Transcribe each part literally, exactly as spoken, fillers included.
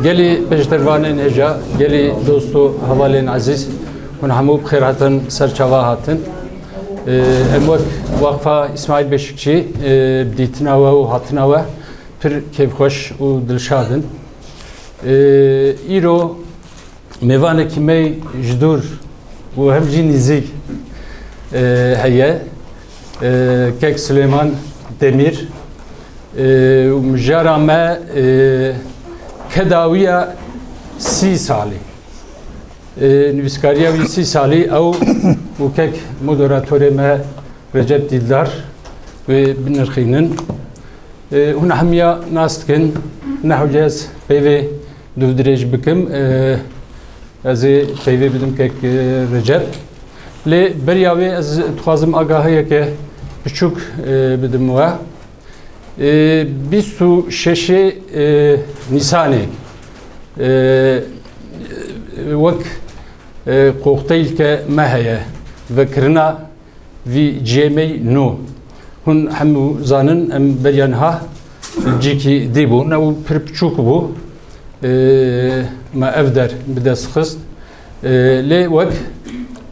Gelî pêşdervanên hêja, gelî dost û hevalên ezîz, hûn hemû bi xêr hatin, ser çava hatin. Ee, em wek Waqfa Îsmaîl Beşikçî, e, bi dîtina we û hatina we pir kêfxweş û dilşad in. Ee, îro mêvanekî me ji dûr û hem jî nîzîk, e, heye. E, Kek Silêman Demîr, e, û mijara me, e, keda wî ya sî salî. E, nivîskariya wî sî salî ew û kek moderatorê me Recep Dîldar wê binirxînin. E, hûn hemiya nas dikin, nehewce ez peyvê dûvdirêj bikim. E, ez ê peyvê bidim kek, e, Recep. Lê beriya wê ez dixwazim agahiyeke biçûk, e, bidim we. E, bîst û şeşê, e, Nîsanê, e, wek, e, kokteyl ke me heye, vekirina vî ciyê me yî nû. Hûn hemû zanin, em beriya niha li cîkî dî bûn. Ew pir piçûk bû. Ee, me ev der bi dest xist. Ee, lê wek,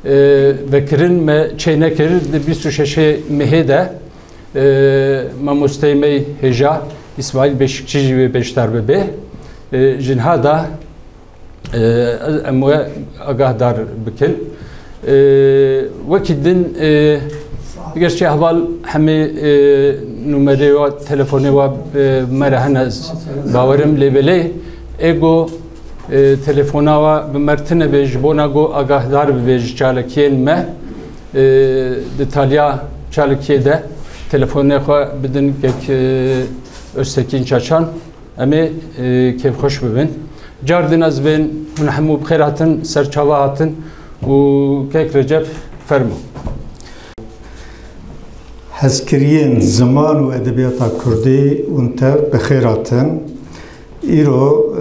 ee, vekirin me çê nekir, di bîst û şeşê mehê de, ee, mamosteyê me hêja Îsmaîl Beşikçî jî wê beşdar bibe. Ee, ji niha da Ee, em we agahdar bikin. Ee, wekî din, ee, gerçi heval hemê, ee, numerê wa, telefonê wa, ee, me re hene, ez bawerim, lê belê ê go, ee, telefona wa bi me re tine be, ji bona go agahdar bibe ji çalakiyên me. Ee, di taliya çalakiyê de telefonê xwe bidin kek, ee, Öztekin Çaçan. Em ê, e, kêfxweş bibin. Car din ez bên, hûn hemû bi xêr hatin, ser çava hatin û kek Recep, fermo. Hezkiriyên ziman û edebiyata kurdî hûn tev bi xêr hatin. Îro,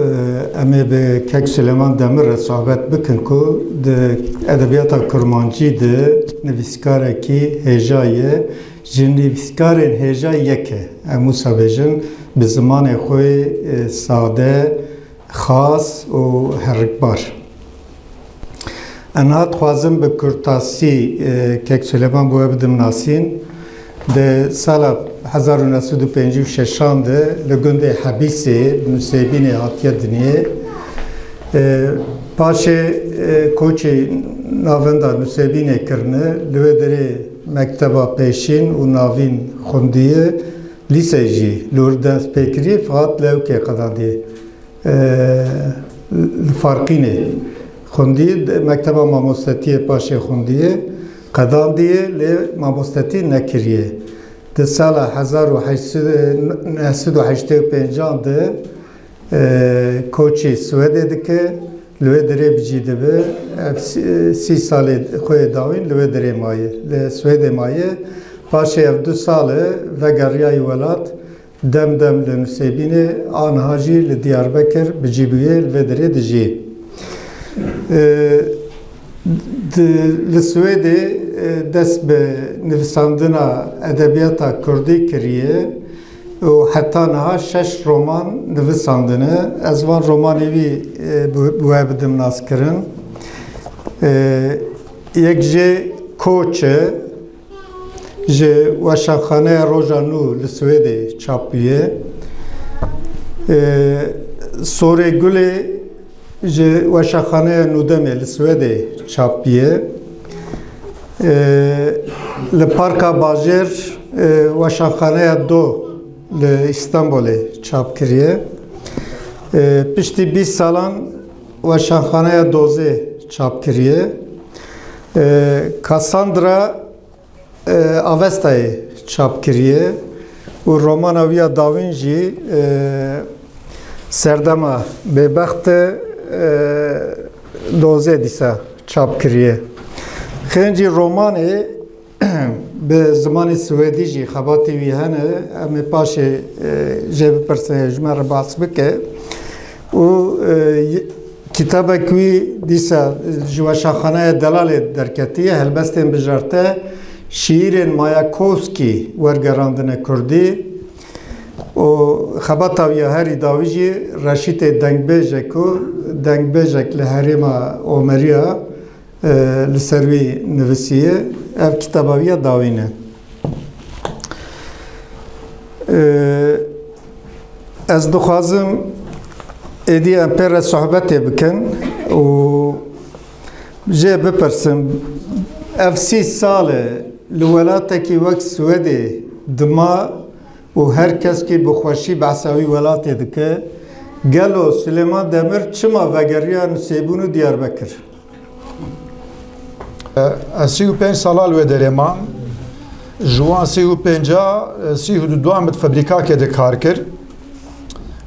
e, em ê bi kek Silêman Demir re sohbet bikin ku di edebiyata kurmancî de nivîskarekî hêja ye. Ji nivîskarên hêja yek e. Em wisa bêjin, bi zimanê xwe, e, sade, xas û herikbar. Ena dixwazim bi kurtasî, e, kek Silêman bi we bidim nasîn. Di sala hezar û neh sed û pêncî û şeşan de li gundê Hebîsê, Nusêbînê hatiye dinyê. E, paşê, e, koçê navenda Nusêbînê kirine, li wê derê mekteba pêşîn û navîn xwindiye, lîse jî li wir dest pê kiriye, fiqat li Ewkê qedandiye. E, li Farqînê xwindiye, mekteba mamostetiyê paşê xwindiye, qedandiye, lê mamostetî nekiriye. Di sala hezar û heşt sed, neh sed û heştê û pêncan de, e, koçî Swêdê dike, li wê dirê bi cî dibe. Ev sî, sî salê xwe yê dawîn li wê dirê maye, li Swêdê maye. Paşê ev du sal e vegeriyayî welat, dem dem li Nusêbînê, aniha jî li Diyarbekir bi cî bûye, li vê dirê dijî. E, di, li Swêdê, e, dest bi nivîsandina edebiyata kurdî kiriye û heta niha şeş roman nivisandine. Ez van romanê wî, e, bi, bi we bidim naskirin. E, yek jê Koç e, ji Weşanxaneya Roja Nû li Swêdê çap bûye. E, Sorê Gulê ji Weşanxaneya Nûdemê li Swêdê çap bûye. E, li Parka Bajêr, e, Weşanxaneya Do li Îstanbulê çap kiriye. E, piştî bîst salan Weşanxaneya Dozê çap kiriye. E, Cassandra, e, Avestayê çap kiriye û romana wî ya dawîn jî, e, Serdema Bêbext e, e, Dozê dîsa çap kiriye. Xêncî romanê bi zimanê swêdî jî xebatê wî hene, em ê paşê, e, jê bipirsin, ji me re behs bike. Û, e, y-, kitabek wî dîsa ji Weşanxaneya Delalê derketiye, helbestên bijarte, şîîrên Mayakovskî wergerandine kurdî. û xebata wî ya herî dawî jî Reşîtê dengbêjek û dengbêjek li herêma Omeriya, e, li ser wî nivisiye. Ev kitaba wî ya dawî ne. E, ez dixwazim êdî em pê re sohbetê bikin û jê bipirsim, ev sî sal e li welatekî wek Swêdê dima û her kes kî bi xweşî behsa wî welatê dike. Gelo Silêman Demir çima vegeriya Nisêbûn û Diyarbekir? Ez sî û pênc sala li wê derê mam. Ji wan sî û pênca, sî û du an min di febrîkakê de kar kir.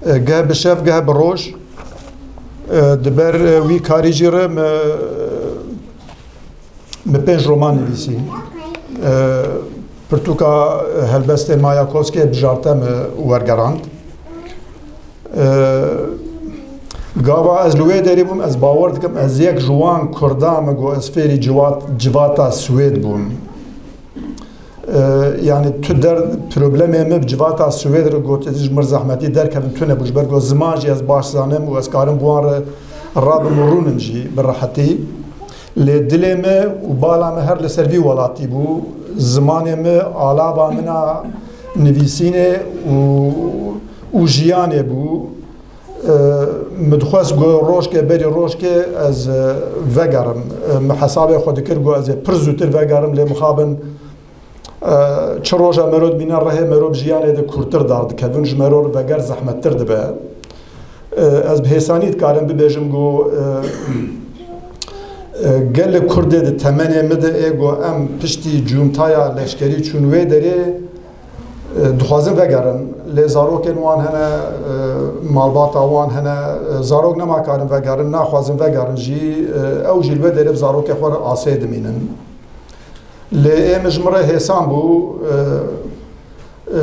Geh bi şev, geh bi roj. Di ber wî karî jî re min, min pênc roman nivîsî. Pirtûka helbestên Mayakovskiyê Bijarte min wergerand. Gava ez li wê derê bûm, ez bawer dikim, ez yek ji wan Kurdan me got ez fêrî civat-, civata Swêd bûm. Yanî tu der problemê min bi civata Swêd re got, êdî ji mir zehmetî derkevin tune bû, ji ber ku ziman jî ez baş zanim û ez karim bi wan re rabim û rûnim jî bi rehetî. Lê dilê min û bala min her li ser vî welatî bû. Zimanê min alava min a nivîsînê û, û jiyanê bû. E, min dixwest ku rojke berî rojke ez, e, vegerim. E, min hesabê xwe dikir ku ez ê pir zûtir vegerim, lê mixabin, e, çi roja mero dibîne rihê mero bi jiyanê de kûrtir derdikevin, ji mero re veger zehmettir dibe. E, ez bi hêsanî dikarim bibêjim ku, e, e, gelek Kurdê di temenê min de ê ku em piştî cuntaya leşkerî çûn wê derê, e, dixwazin vegerin. Lê zarokên wan hene, e, malbata wan hene, e, zarok nema karin vegerin, naxwazin vegerin jî, e, ew jî li wê derê bi zarokê xwe re asê dimînin. Lê ê min ji min re hêsan bû, e, e,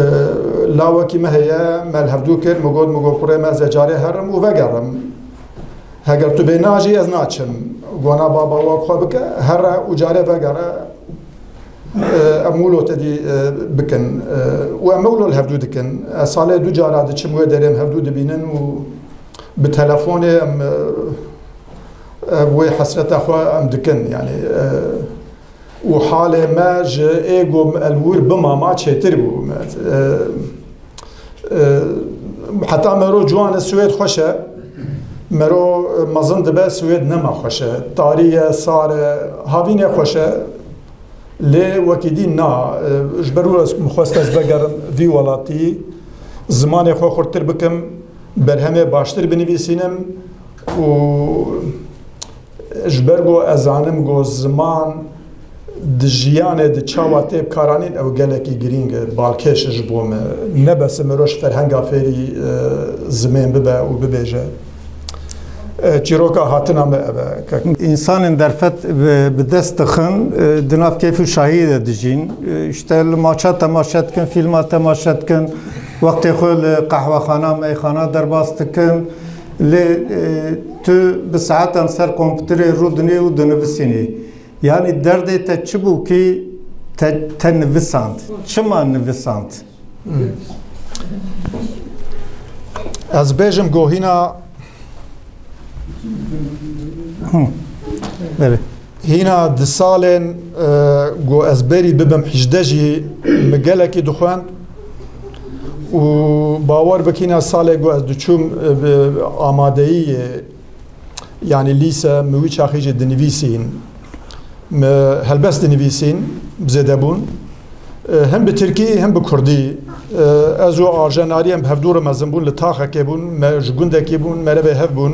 lawekî me heye, me li hevdû kir, min got, min got, kurê me, ez ê carê herim û vegerim. Heger tu bê najî, ez naçim. Gona baba wek xwe bike, here û carê vegere, e, em wilo tedî, e, bikin. E, û em wilo li hevdû dikin. Ez salê du cara diçim wê derê em hevdû dibînin û bi telefonê em, e, e, wê hesreta xwe em dikin. Yanî, e, û halê me ji ê ku em li wir bimama çêtir bû. Me, e, e, heta mero ciwan e, Swêd xweş e. Mero, e, mezin dibe, Swêd nema xweş e. Tarî ye, sar e, havînê xweş e. Lê wekî dî na, e, ji ber wilo ez min xwest ez vegerim vî welatî, zimanê xwe xurtir bikim, berhemê baştir binivîsînim û Ji ber ku ez zanim ku ziman di jiyanê de çawa tê bikaranîn, ew gelekî girîng e, balkêş e ji bo me. Ne bes e mirov ji ferhenga fêrî, e, zimên bibe û bibêje. E, çîroka hatina me ev e. Ke Însanên derfet bi, bi dest dixin, e, di nav keyf û şahiyê de dijîn. E, işte li maça temaşe dikin, fîlma temaşe dikin, wextê xwe li qehwexana, meyxana derbas dikin. Lê, e, tu bi saetan ser kompûterê rûdinî û dinivisînî. Yanî derdê te çi bû kî te, te nivisand? Çima nivisand? Ez bêjim ku hîna Hı. Evet. Hîna di salên, e, ku ez berî bibim hejdeh jî min gelekî dixwend û bawer bik hîna salê ku ez diçûm, e, bi amadeyiyê, yanî lîse, min wî çaxî jî dinivîsîn. Min helbest dinivîsîn, bi zêde bûn. E, hem bi tirkî, hem bi kurdî. E, ez û Arjen Arî em bi hevdû re mezin bûn, li taxekê bûn, me ji gundekî bûn, merivê hev bûn.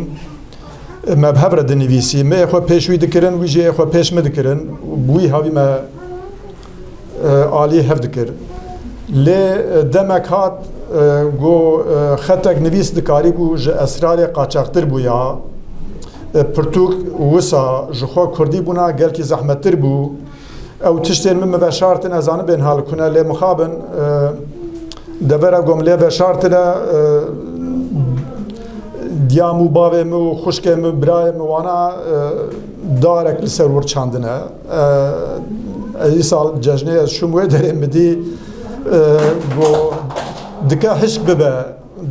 E, me bi hev re dinivîsî. Me ê xwe pêş wî dikirin, wî jî ê xwe pêş min dikirin. Bi wî havî me, e, alî hev dikir. Lê, e, demek hat, e, ku, e, xetek nivîs dikarîbû ji esrarê qaçaxtir bûya. E, pirtûk wisa ji xwe kurdî bûna gelkî zehmettir bû. Ew tiştên min, min veşartine, ez zanim bên hal kune, lê mixabin, e, devera ku min lê veşartine, e, diyam û bavê min û xwişkê min, birayê min wana, e, darek li ser wir çandine. E, ez îsal cejnê ez çûm wê derê min dî, e, ku Dike hişk bibe,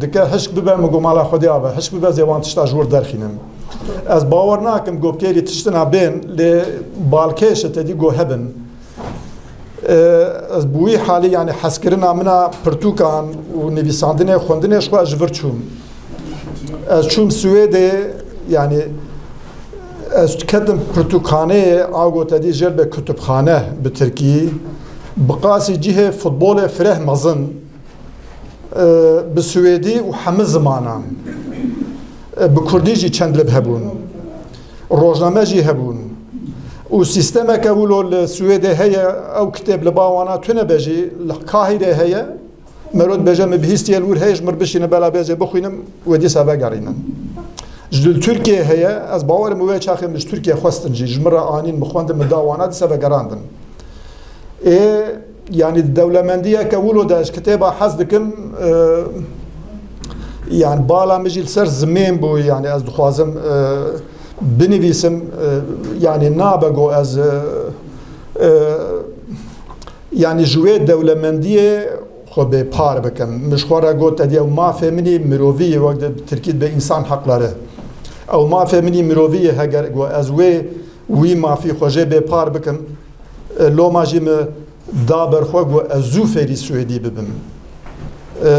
dike hişk bibe, min got mala Xwedê ave, hişk bibe, zê wan tişta ji wir derxînim. Ez bawer nakim got kêrî tiştina bên, lê balkêş e tedî got hebin. Ee, ez bi wî halî, yanî hezkirina min a pirtûkan û nivîsandinê, xwendinê ji xwe ez ji vir çûm. Ez çûm Swêdê, yanî ez ketim pirtûkxaneyê, a got tedî jêr be kutubxane bi tirkî, bi qasî cihê futbolê fireh mezin, e, bi swêdî û hemî zimanan. E, bi kurdî jî çend lib hebûn. Rojname jî hebûn. Û sîstemeke wilo li Swêdê heye, ew kitêb li ba wana tune be jî, li Kahîrê heye. Mero dibêje, min bihîstiye li wir heye, ji mir bişîne, bela bêjê bixwînim, wê dîsa vegerînin. Ji li Tirkiyê heye, ez bawerim wê çaxê min ji Tirkiye xwestin jî, ji min re anîn, min xwendin, min da wana, dîsa vegerandin. Ê, yanî dewlemendiyeke wilo de ez kitêba hez dikim, e, yanî bala min jî li ser zimên bû, yanî ez dixwazim, e, binivîsim, e, yanî nabe got ez, e, e, yanî ji wê dewlemendiyê xwe bê par bikim. Min ji xwe re got, tedî ew mafê min î mirovî yê, wek di tirkî dibe însan hakları. Ew mafê min î mirovî yê, heger got ez wê wî mafî xwe jê bê par bikim, e, loma jî min da ber xwe, got ez zû fêrî swêdî bibim. E,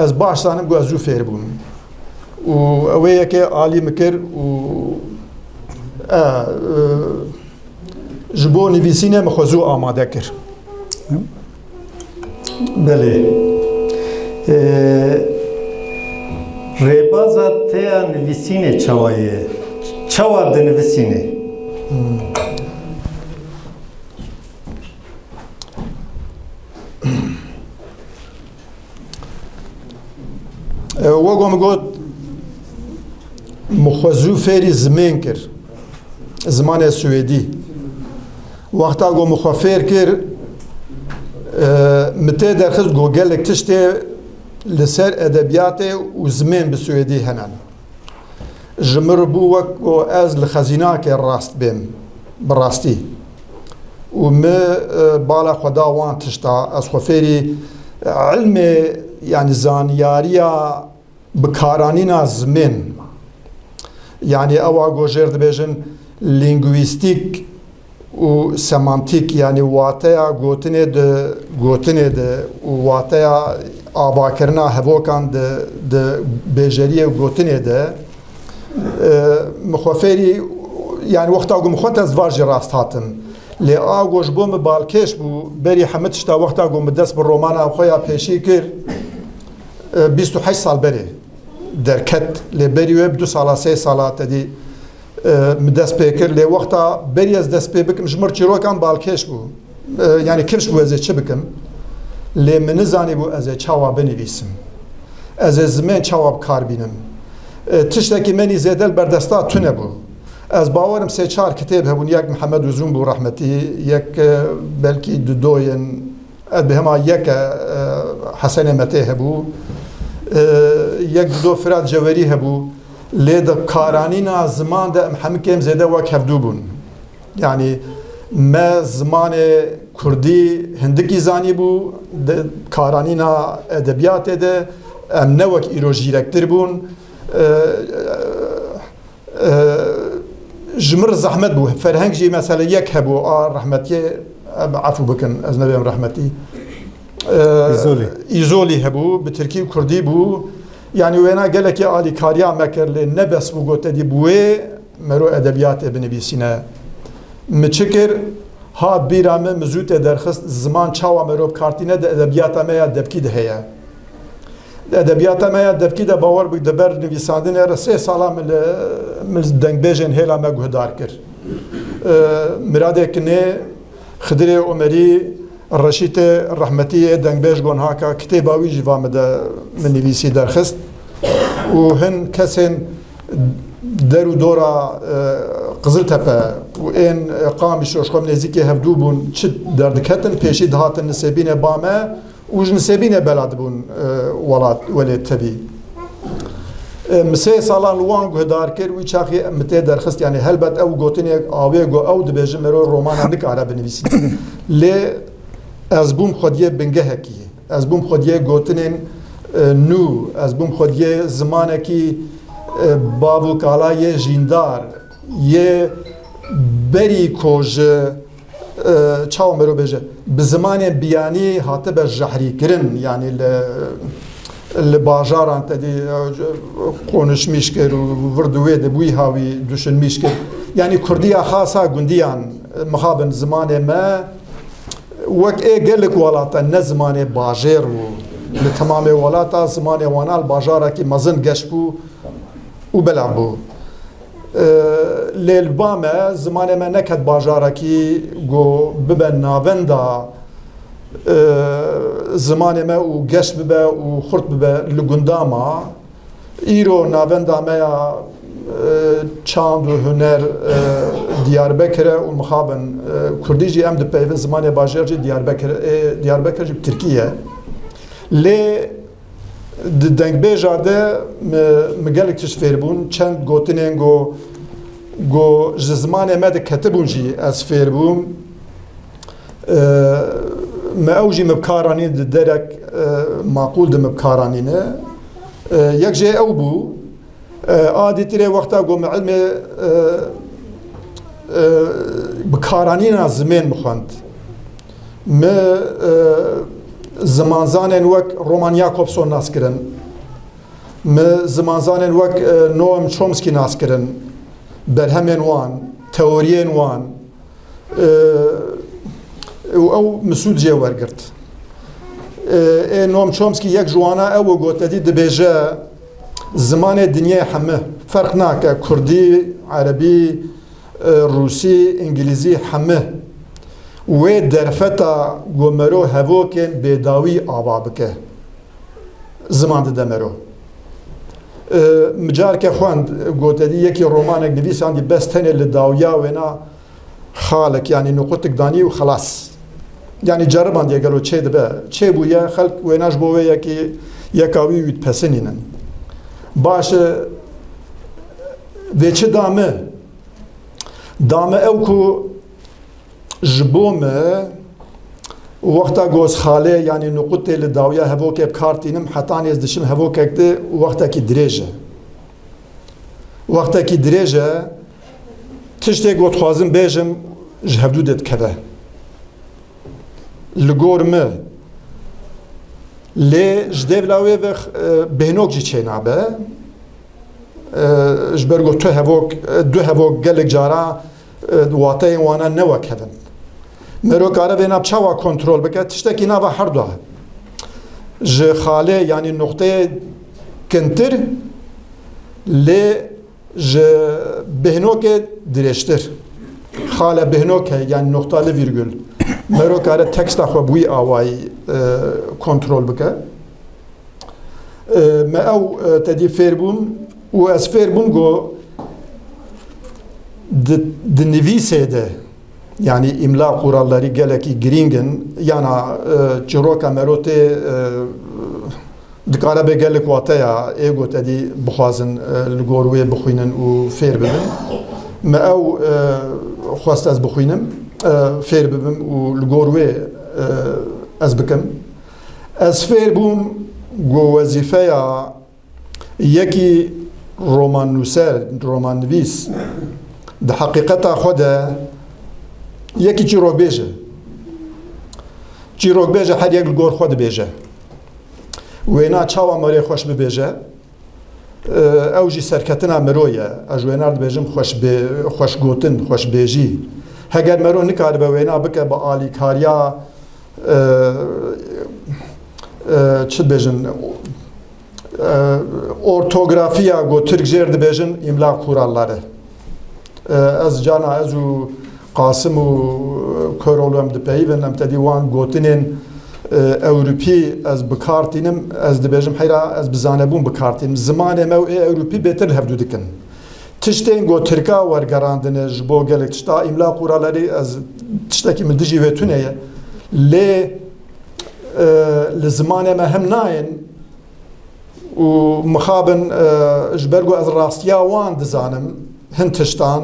ez baş zanim, got ez zû fêr bûm. Û ew ê yekê alî min kir û, e, e, ji bo nivîsînê min xwe zû amade kir. Belê. Ee, rêbaza te ya nivîsînê çawa ye? Çawa dinivîsînê? E, wek min got, min xwe zû fêrî zimên kir. Zimanê swêdî. Wexta ku min xwe fêr kir, e, min tê derxist ku gelek tiştê li ser edebiyatê û zimên bi swêdî hene. Ji min re bû wek ku ez li xezînakê rast bêm, bi rastî. Û min, e, bala xwe da wan tişta, ez xwe fêrî ilmê, yanî zanyariya bikaranîna zimên. Yanî ewa ku jêr dibêjin lîngwîstîk û semantîk, yanî wateya gotinê di gotinê de û wateya avakirina hevokan di, di bêjeriyê û gotinê de, e, min xwe fêrî, yanî wexta ku min xwend ez var jî rast hatim. Lê a ku ji bo min balkêş bû, berî hemî tişta wexta ku min dest bi romana xwe ya pêşî kir, e, bîst û heşt sal berê derket. Lê berî wê bi du sala, sê sala tedî, e, min dest pê kir. Lê wexta berî ez dest pê bikim, ji mir çîrokan balkêş bû. E, yanî kifş bû ez ê çi bikim. Lê min nizanîbû ez ê çawa binivîsim. Ez ê zimên çawa bi kar bînim. E, tiştekî menî zêde li berdesta tune bû. Ez bawerim sê çar kitêb hebûn, yek Mihemed Uzun bû rehmetî, yek, e, belkî dudoyên, ez bi hema yek e, e, Hesenê Metê hebû, e, yek dudo Firat Cewerî hebû. Lê di karanîna ziman de em hemikêm zêde wek hevdû bûn. Yanî me zimanê kurdî hindikî zanîbû, di karanîna edebiyatê de em ne wek îro jîrektir bûn. E, e, ji mir zehmet bû. Ferheng jî mesela yek hebû, a rehmetiyê, em efû bikin, ez nebêm rehmetî. E, Îzolî. Îzolî hebû, bi tirkî û kurdî bû. Yanî wêna gelekî alîkariya me kir, lê ne bes bû got tedî bi wê mero edebiyatê binivîsîne. Min çi kir? Hat bîra min, min zû tê derxist, ziman çawa mero bi kar tîne di edebiyata me ya devkî de heye. Di edebiyata me ya devkî de bawer bik, di ber nivîsandinê re sê sala min li, min dengbêjên hêla me guhdar kir. Ee, Miradê Kinê, Xidirê Omerî, Reşîtê rehmetî yê dengbêj got haka, kitêba wî jî va min de, min nivîsî derxist. Û hin kesên der û dora, e, Qiziltepe û ên, e, Qamişlo ji xwe nêzîkê hevdû bûn, çi derdiketin, pêşî dihatin Nisêbînê ba me û ji Nisêbînê bela dibûn, e, welat, welêt tevî. E, min sê salan li wan guhdar kir, wî çaxî min tê derxist, yanî helbet ew gotinê awê ku ew dibêjin, mero romana nikare binivîsî. Lê ez bûm xwediyê bingehekî. Ez bûm xwediyê gotinên, e, nû, ez bûm xwediyê zimanekî, e, bav û kala yê jîndar, yê berî ku ji, e, çawa mero bêje, bi zimanên biyanî hatibe jehrîkirin, yanî li, li bajaran te dî, e, konuşmîş kir û vir di wê de bûyî hawî duşinmîş kir. Yanî kurdiya xasa gundiyan, e, mixabin zimanê me, wek ê gelek welata ne zimanê bajêr bû. Li temamê welata zimanê wana li bajarekî mezin geş bû û belav bû. Ee, lê li ba me zimanê me neket bajarekî ku bibe navenda, ee, zimanê me û geş bibe û xurt bibe li gunda ma. Îro navenda me ya, e, çand û huner, e, Diyarbekir e û mixabin, e, kurdî jî em dipeyvin zimanê bajêr jî Diyarbekir, ê Diyarbekir jî bi tirkî ye. Lê di dengbêja de mi, mi gelek tişt fêr bûn, çend gotinên go, go ji zimanê me de ketibûn jî ez fêr bûm. E, me ew jî me bi kar anîn di derek, e, maqûl de me bi kar anîne. E, yek jê ew bû, e, a dîtirê wexta ku me ilmê, e, e, bi kar anîna zimên mi xwend. Me, e, zimanzanên wek Roman Jakobson nas kirin. Me zimanzanên wek, e, Noam Chomsky nas kirin. Berhemên wan, teoriyên wan, Û ew mi sûd jê wergirt. Ê Noam Chomsky yek ji wana ew e, gotedî dibêje, zimanê dinyê heme, ferq nake, kurdî, erebî, rûsî, îngilîzî, heme wê derfeta ku mero hevokên bêdawî ava bike. Ziman dide mero. Ê, mi careke xwend, gotedî yekî romanek nivîsandî, bes tenê li dawiya wêna xalek, yanî nuqutik danî û xelas. Yanî ceribandiye gelo çê dibe. Çê bûye, xelk wêna ji bo wê yekî, yeka wî wî dipesinînin. Baş e, vê çi da me? Da me ew ku Ji bo me, wexta ku ez xalê, yanî nuqutê li dawiya hevokê bi kar tînim, hetanî ez diçim hevokek di, wextekî dirêj e. Wextekî dirêj e, tiştê ku dixwazim bêjim, ji hevdû de dikeve. Li gor me, lê ji dêvla wê ve, e, bêhnok jî çênabe. E, ji ber ku tu hevok, e, du hevok gelek cara, e, wateyên wana ne wek hev in. Mero kare vêna çawa kontrol bike? Tiştekî nava herdu. Ji xalê, yanî nuqteyê kintir, lê ji bêhnokê dirêjtir. Xale bêhnok e, yanî nuqta li vîrgul. Mero kare teksta xwe bi wî awayî, e, kontrol bike. E, me ew, e, tedî fêr bûm û ez fêr bûm ku di, di nivîsê de, yanî îmla qurallerî gelekî girîng in, yana, e, çîroka mero tê, e, dikare bê gelek wateya ê ku tedî bixwazin, e, li gor wê bixwînin û fêr bibin. Me ew, e, xwest ez bixwînim, e, fêr bibim û li gor wê, e, ez bikim. Ez fêr bûm ku wezîfeya yekî romannûser, romannivîs di heqîqeta xwe de yekî çîrokbêj e. Çîrokbêj e, her yek li gor xwe dibêje. Wêna çawa merê xweş bibêje? Ew jî serketina miro ye. Ez ji wênar dibêjim xweş bê-, xweş gotin, xweş bêjî. Heger miro nikaribe wêna bike bi alîkariya, e, e, çi dibêjin, e, ortografiya ku Tirk jêr dibêjin îmla kuralları. E, ez cana ez û Qasim û Köroğlu em dipeyivin, em tedî wan gotinên, e, Ewropî ez bi kar tînim, ez dibêjim heyra ez bi zanebûn bi kar tînim. Zimanê me û ê Ewropî bêtir li hevdû dikin. Tiştên ku Tirka wergerandine ji bo gelek tişta îmla quralerî ez tiştekî min dijî wê tune ye. Lê, e, li zimanê me hem nayên, û mixabin, e, ji ber ku ez rastiya wan dizanim, hin tiştan,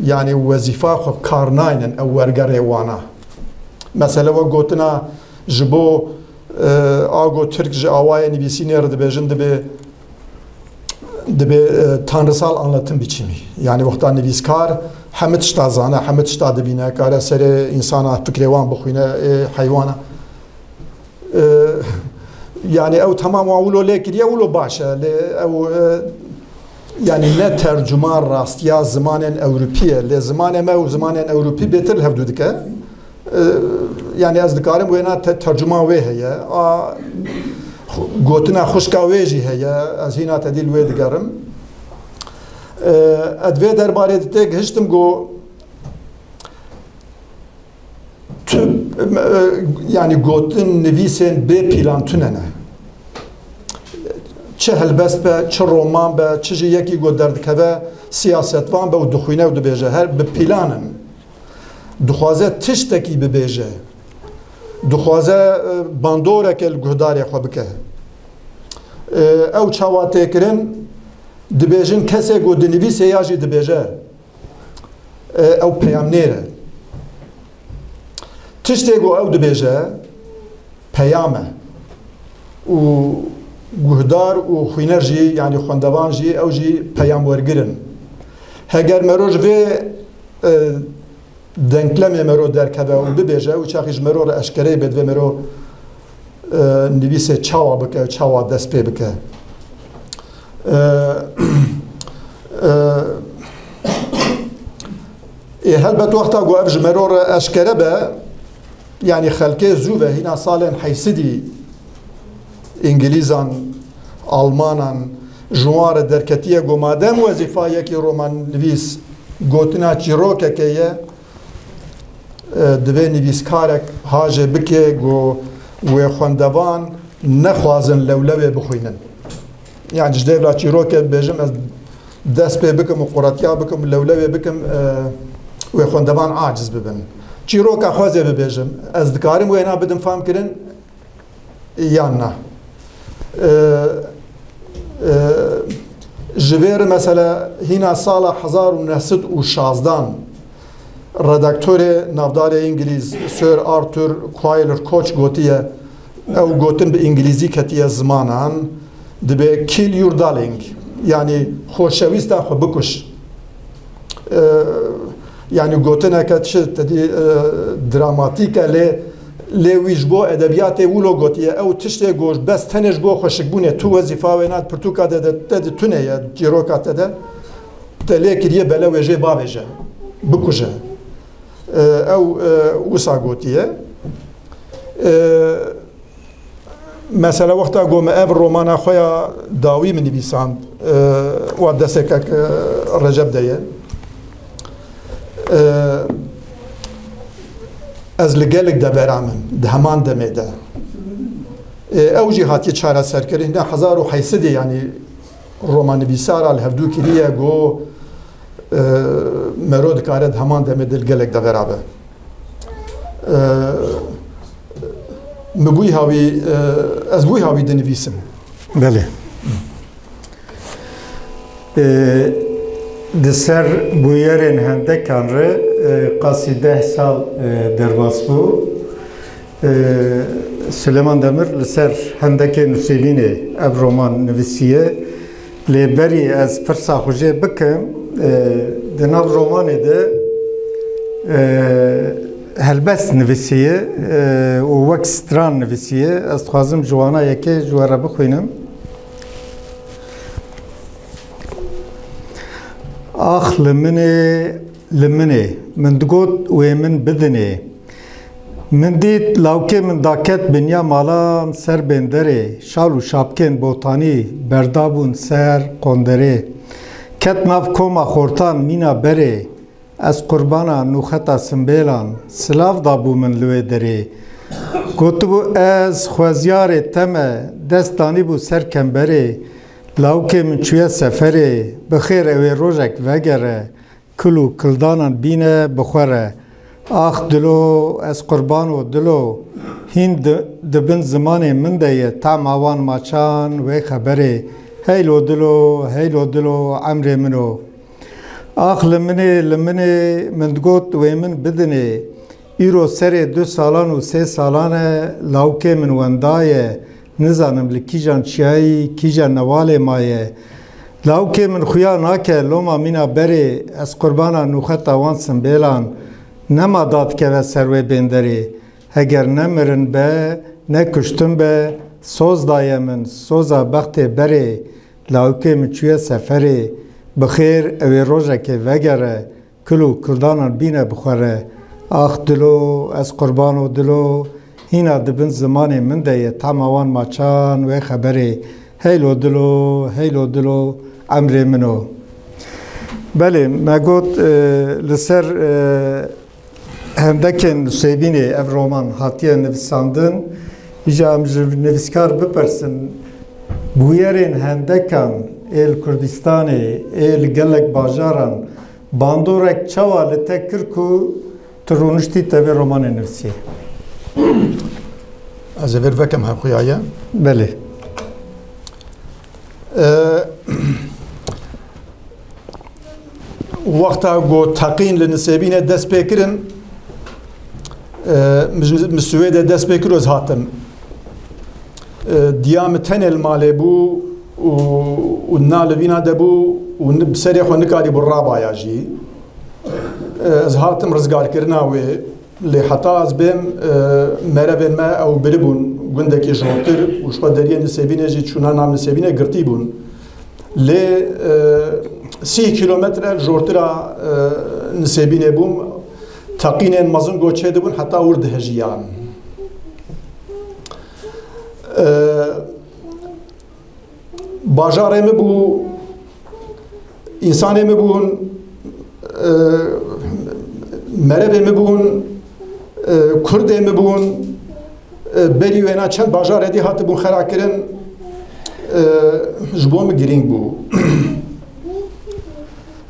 yanî wezîfa xwe bi kar naynin ew wergerê wana. Mesele wek gotina, Ji bo, e, ago Tirk ji awayê nivîsînê re dibêjin, dibê, dibê, e, tanrısal anlatım biçimi. Yani wexta nivîskar hemî tişta zane, hemî tişta dibîne, kare serê însana fikrê wan bixwîne, ê heywana. E, yani ew temam wan wilo lê kiriye, wilo baş e. Lê ew, e, yani ne tercuma rastiya zimanên Ewropî ye. Lê zimanê me û zimanên Ewropî bêtir li hevdû dike. E, yani ez dikarim wêna te-, tercuma wê heye. A, gotina xwişka wê jî heye. Ez hîna te dî li wê digerim. E, ez vê derbarê di tê gihiştim ku tu, e, yani gotin nivîsên bê pîlan tune ne. Çi helbest be, çi roman be, çi jî yekî ku derdikeve siyasetvan be û dixwîne û dibêje, her bi pîlan in. Dixwaze tiştekî bibêje. Dixwaze, e, bandoreke li guhdarê xwe bike. E, ew çawa tê kirin, dibêjin kesê ku dinivîse ya jî dibêje. E, ew peyamnêr e. Tiştê ku ew dibêje, peyam e. Û guhdar û xwîner jî, yanî xwendevan jî, ew jî peyamwergir in. Heger mero ji vê, e, denklemê mero derkeve û bibêje, û çaxî ji mero re eşkereyê bê, divê mero, e, nivîsê çawa bike, çawa dest pê bike. E, e, ê, helbet wexta ku ev ji mero re eşkere be, yanî xelkê zû ve hîna salên heysidî, Îngilîzan, Almanan, ji wan re derketiye ku madem wezîfa yekî romannivîs gotina çîrokekê ye, e, divê nivîskarek hajê bike ku wê xwendevan nexwazin lewlewê bixwînin. Yani ji dêvla çîrokê bibêjim, ez dest pê bikim û quretiya bikim û lewlewê bikim, e, wê xwendevan aciz bibin. Çîroka xwe zê bibêjim, ez dikarim wêna bidim famkirin, yan na? E, e, ji vê re mesela hîna sala hezar û neh sed û şazdan redaktorê navdarê Îngilîz Sir Arthur Quayle Koç gotiye, ew gotin bi îngilîzî ketiye zimanan, dibê "Kill your darling", yanî xoşewîsta xwe bikuş. E, yanî gotineke çi te dî, e, dramatîk e, lê, lê wî ji bo edebiyatê wilo gotiye, ew tiştê ku bes tenê ji bo xweşikbûnê, tu wezîfa wêna di pirtûka de, de, te di tune ye, çîroka te de, te lê kiriye bele wê jê bavêje, bikuje. E, ew, e, wisa gotiye. E, Mesela wexta ku me ev romana xwe ya dawî min nivîsand, e, wa destekek, e, Receb de ye. E, ez li gelek devera min, di heman demê de. E, ew jî hatiye çareserkirin. Hîna hezar û heysedê, yanî romannivîsara li hevdû kiriye ku, e, mero dikare di heman demê de li gelek devera be. E, min bûyî hawî, e, ez bûyî hawî dinivîsim. Belê. E, di ser bûyerên hendekan re, e, qasî deh sal, e, derbas bû. E, Silêman Demir li ser hendekê nusênînê ev roman nivîsiye. Lê berî ez pirsa xwe jê bikim, e, di nav romanê de, e, helbest nivîsiye, e, û wek stran nivîsiye. Ez dixwazim ji wana yekê ji we re bixwînim. Ax li min ê, li min ê, min digot wê min bidinê. Min dît lawkê min daket binya malan ser bên derê, şal û şapkên botanî berdabûn ser qonderê. Ket nav koma xortan mîna berê, ez qurbana nûxeta simbêlan, silav dabû min li wê derê. Gotibû ez xwezyarê te me, dest danîbû ser kemberê, lawkê min çûye seferê, bi xêr ew ê rojek vegere. Kil û kildanan bîne bi xwe re. Ax dilo, ez qurban o dilo. Hîn di, di bin zimanê min de ye, tama wan maçan wê xeberê. Heylo dilo, heylo dilo, emrê min o. Ax li min ê, li min ê, min digot wê min bidinê. Îro serê du salan û sê salan e lawikê min wendaye, nizanim li kîjan çiyayî, kîjan newalê maye. Lawikê min xuya nake loma mîna berê, ez qurbana nûxeta wan simbêlan, nema dadikeve ser wê bênderê. Heger ne mirin be, ne kuştin be, soz daye min, soza bextê berê, lawikê min çûye seferê, bi xêr ew ê rojekê vegere, kul û kurdanan bîne bi xwe re. Ax dilo, ez qurbano dilo, hîna di bin zimanê min de ye, tama wan maçan wê xeberê. Heylo dilo, heylo dilo, emrê min o. Belê, me got, e, li ser, e, hendekên Nusêbînê ev roman hatiye nivîsandin. Îja em ji nivîskar bipirsin, bûyerên hendekan ê li Kurdistanê, ê li gelek bajaran, bandorek çawa li te kir ku tu rûniştî te vê romanê nivîsî? Ez ê vê vekim hevxuyaye. Belê. E, Wexta ku teqîn li Nisêbînê dest pê kirin, e, min ji, min Swêdê dest pê kir û ez hatim. E, diya min tenê li malê bû û, û na li vîna de bû û ni-, bi serê xwe nikarîbû rabaya jî. E, ez hatim rizgarkirina wê. Lê heta ez bêm, e, merevên me ew biribûn gundekî jortir û ji xwe deriyê Nisêbînê jî çûna nav Nisêbînê girtî bûn. Lê, e, sî kîlometre jortira, e, Nisêbînê bûm. Teqînên mezin ku çêdibûn heta wir dihejiyan. E, Bajarê min bû, însanê min bûn, e, merevê min bûn, e, kurdê min bûn, e, berî wêna çend bajarê dî hatibûn xera kirin, e, ji bo min girîng bû.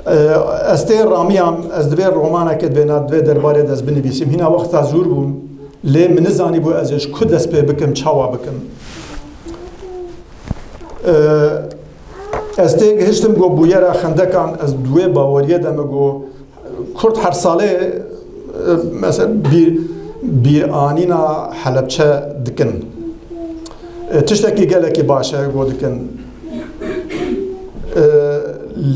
E, ez tê ramiyam, ez divê romaneke divê na, divê derbarê de ez binivîsim. Hîna wexta zûr bûm, lê min nizanîbû ez ê ji ku dest pê bikim, çawa bikim. E, ez tê gihiştim ku bûyera xendekan, ez di wê baweriyê de me ku Kurd her salê, e, mesela bîr, bîranîna Helebçe dikin. E, tiştekî gelekî baş e ku dikin. E,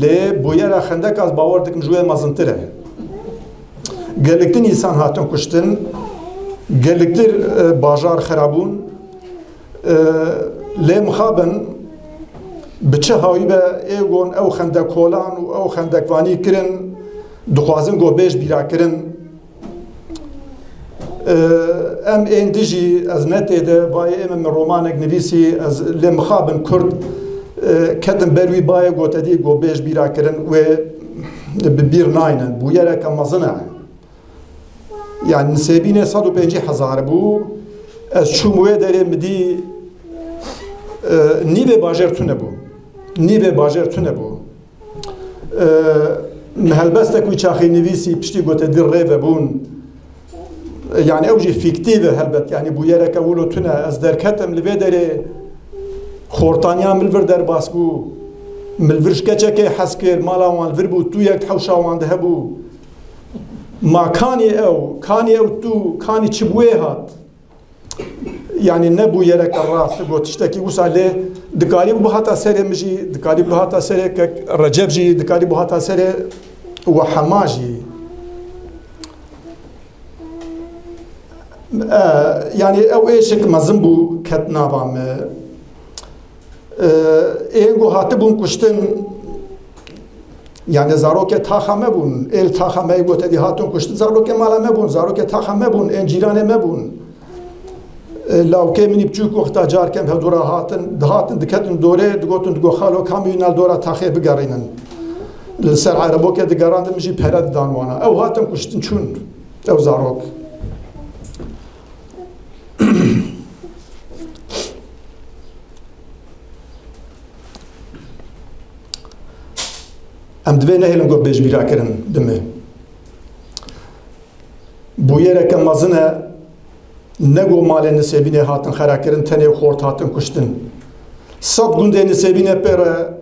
lê bûyera xendeka ez bawer dikim ji wê mezintir e. Gelektir însan hatin kuştin, gelektir, e, bajar xerabûn, e, lê mixabin bi çi hawî be ê gon ew xendekolan û ew xendekvanî kirin, dixwazin go bêj bîra kirin. E, em ên dijî, ez ne tê de, bayê ê min, min romanek nivîsî, ez lê mixabin Kurd, e, ketin ber wî bayê gotedî go bêj bîra kirin, wê bi bîr naynin. Bûyereke mezin e. Yani Nisêbînê sed û pêncî hezar bû. Ez çûm wê derê min dî, e, nîvê bajêr tune bû. Nîvê bajêr tune bû. E, min helbestek wî çaxî nivîsî, piştî gote dî rê vebûn. E, yani ew jî fîktîv e helbet. Yani bûyereke wilo tune. Ez derketim li vê derê xortaniya min li vir derbas bû. Min li vir ji keçekê hez kir, mala wan li vir bû, tûyek di hewşa wan de hebû. Ma kanî ew, kanî ew tû, kanî çi bi wê hat? Yani ne bûyereke rast, got tiştekî wisa lê dikarî bihata serê min jî, dikarî bihata serê kek Recep jî, dikarî bihata serê we hema jî. E, yani ew êşik mezin bû, ket nava me. E, ên ku hatibûn kuştin, yani zarokê taxa me bûn, ê li taxa me yê gote dî hatûn kuştin, zarokê mala me bûn, zarokê taxa me bûn, ên cîranê me bûn. E, lawkê min î biçûk wexta carkem hevdû re hatin, dihatin, diketin dorê, digotin, digo, "Xalo, kamî wî nal dora taxê bigerînin." Li ser erebokê digerandin, min jî pere didan wana. Ew hatin kuştin çûn, ew zarok. Em divê nehêlin ku bêjbîra kirin bi me. Bûyereke mezin e, ne ku malên Nisêbînê hatin xera kirin, tenê xort hatin kuştin. Sed gundê Nisêbînê pê re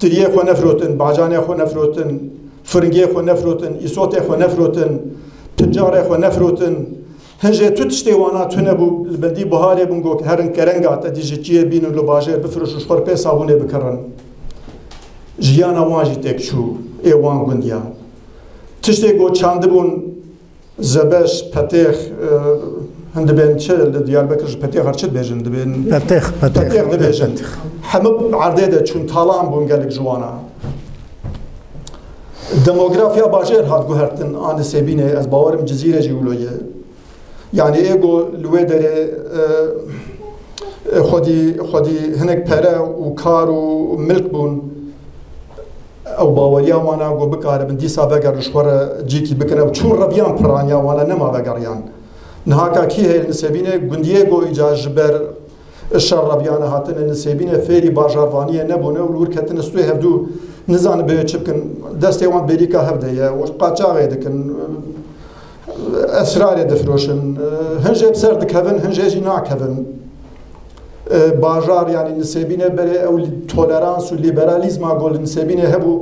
tiriyê xwe nefirotin, bacanê xwe nefirotin, firingê xwe nefirotin, îsotê xwe nefirotin, Pincarê xwe nefirotin. Hin jê tu tiştê wana tune bû, li bendî buharê bûn, got, herin kerenga te dî ji çiyê bînin li bajêr bifiroşin, ji xwe re pê sabûnê bikirin. Jiyana wan jî têk çû, ê wan gundiya. Tiştê got çandibûn, zebeş, petêx, e, hin dibên çi, li Diyarbekir ji petêxar çi dibêjin? Dibên Petêx, petêx. Petêx dibêjin. Petêx. Hemû erdê de çûn, talan bûn gelek ji wana. Demografya bajêr hat guhertin a Nisêbînê, ez bawerim Cizîrê jî wilo ye. Yanî ê ku li wê derê, e, e, xwedî, xwedî hinek pere û kar û milk bûn, ew baweriya wana ku bikaribin dîsa vegerin ji xwe re cîkî bikin, ew çûn reviyan piraniya wana nema vegeriyan. Niha ka kî heye li Nisêbînê gundiyê ku îcar ji ber şer reviyane hatine Nisêbînê fêrî bajarvaniyê nebûne û li wir ketine stûyê hevdû nizanin bê çi bikin. Destê wan bêrîka hev de ye û qaçaxê dikin, esrarê difiroşin. Hin jê bi ser dikevin, hin jê jî nakevin. Bajar, yanî Nisêbînê berê ew tolerans û lîberalîzma ku li Nisêbînê hebû,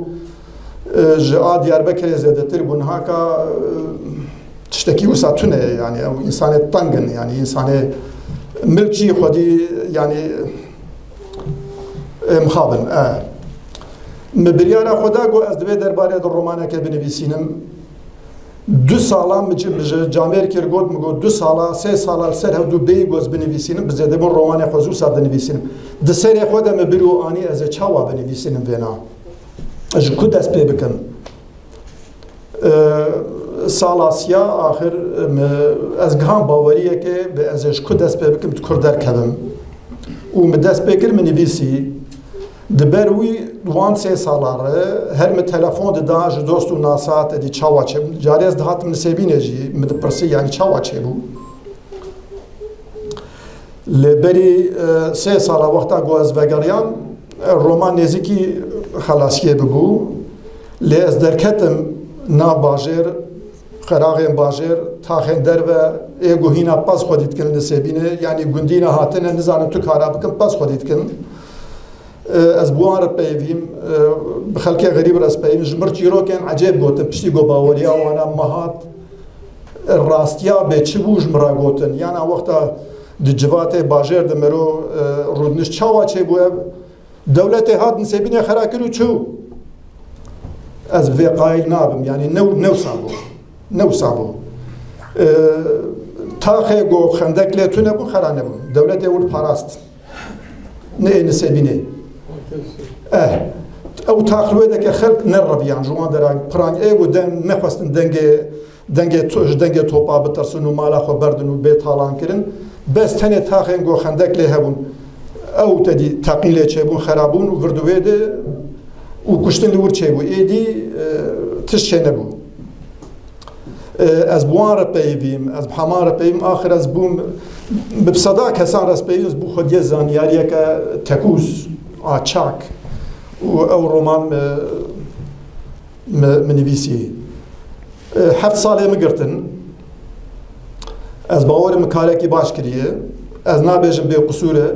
e, ji a Diyarbekirê zêdetir bû. Niha ka, e, tiştekî wisa tune ye, yanî ew însanê teng in, yanî însanê milkî xwedî, yanî, e, mixabin, e. Min biryara xwe da ku ez di vê derbarê de romaneke binivîsînim. Du sala min ji, min ji camêr kir, got, min got, du sala, sê sala li ser hevdû bêyî ku ez binivîsînim, bi zêdebûn romanê xwe zû wisa dinivîsînim. Di serê xwe de min bir û anî ez ê çawa binivîsînim vêna. Ez ji ku dest pê bikim? Ee, sala siya axir, em, ez gihan baweriyekê bi ez ê ji ku dest pê bikim, di kur derkevim. Û min dest pê kir, min nivîsî. Di ber wî wan sê sala re her min telefon dida ji dost û nasa te dî çawa çêbû. Carê ez dihatim Nisêbînê jî, min dipirsî, yanî çawa çêbû. Lê berî, e, sê sala wexta ku ez vegeriyan, e, roman nêzîkî xelasiyê bibû. Lê ez derketim nav bajêr, qeraxên bajêr, taxên derve, ê ku hîna pez xwedî dikin li Nisêbînê, yanî gundî ne hatine, nizanin tu kara bikin, pez xwedî dikin. E, ez bi wan re peyivîm, e, bi xelkê xerîb re ez peyivîm. Ji mir çîrokên ecêb gotin, piştî ku baweriya wana me hat, e, rastiya bê çi bû ji min re gotin. Yana wexta di civatê bajêr de mero, e, rûdiniş çawa çêbû ev? Dewletê hat Nisêbînê xera kir û çû. Ez bi vê qayîl nabim, yanî ne, ne wisa bû. Ne wisa bû. E, taxê ku xendek lê tune bû, xera nebû. Dewletê wir parast. Ne ê Nisêbînê. Eh, ew tax li wê deke xelk nereviyan, ji wan dera pirang ê ku den nexwestin dengê, dengê to-, ji dengê topa bitirsin û mala xwe berdin û bê talan kirin. Bes tenê taxên ku xendek lê hebûn, ew tedî teqîn lê çêbûn, xerabûn û vir di wê de û kuştin li wir çêbû. Êdî, e, tişt çê nebû. E, ez bi wan re peyivîm, ez bi heman re peyivîm, axir ez bûm, bi seda kesan re ez peyivîm, ez bû xwediyê zanyariyeke tekûz, a çak. Û ew roman min, min, min nivîsî. E, heft salê min girtin. Ez bawerim min karekî baş kiriye. Ez nabêjim bê qusûr e.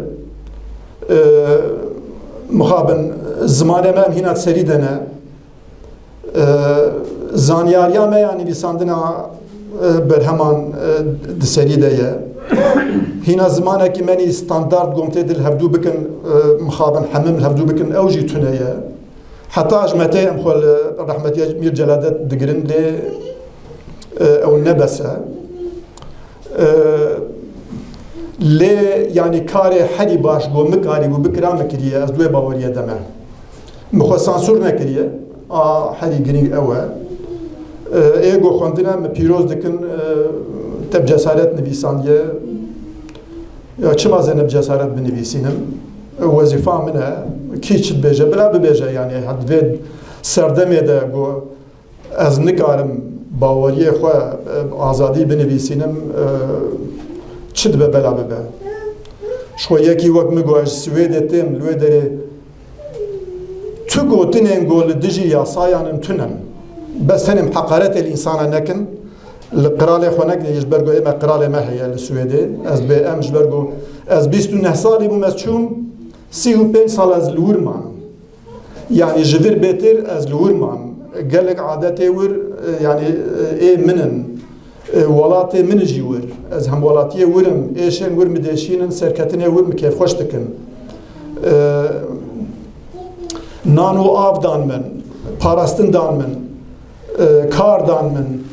E, mixabin, zimanê me em hîna di serî de ne. E, zanyariya me ya nivîsandina, e, berheman, e, di serî de ye. Hîna zimanekî me nî standard gom tê di li hevdû bikin, e, mixabin hemim li hevdû bikin, ew jî tune ye. Heta ji me tê em xwe li rehmetiya Mîr Celadet digirin, lê, e, ew ne bes e. E, lê, yanî, karê herî baş ku min karîbû bikira, min kiriye, ez di wê baweriye de me. Min xwe sansûr nekiriye, a herî girîng ew e. E, ê ku xwendine min pîroz dikin, e, te bi cesaret nivîsandiye. Ya çima ez ê ne bi cesaret binivîsînim? E, wezîfa min e. Kî çi dibêje, bila bibêje, yanî, di vê serdemê de ku ez nikarim baweriyê xwe, e, bi azadî binivîsînim, e, çi dibe bela bibe. Ji xwe yekî wek min got, ez ji Swêdê têm, li wê derê tu gotinên ku li dijî yasayan in tunin. Bes tenê em heqaretê li însana nekin, li qiralê xwe nekin, ji ber ku ê me qiralê me heye li Swêdê. Ez bê em ji ber ku ez bîst û neh salî bûm, ez çûm, sî û pênc sal ez li wir mam. Yanî ji vir bêtir ez li wir mam. Gelek adetê wir, e, yanî, e, ê min in. E, welatê min jî wir. Ez hemwelatiyê wir im. Êşên wir mi dêşînin, serketinê wir mi kêfxweş dikin. E, nan û av dan min, parastin dan min, e, kar dan min.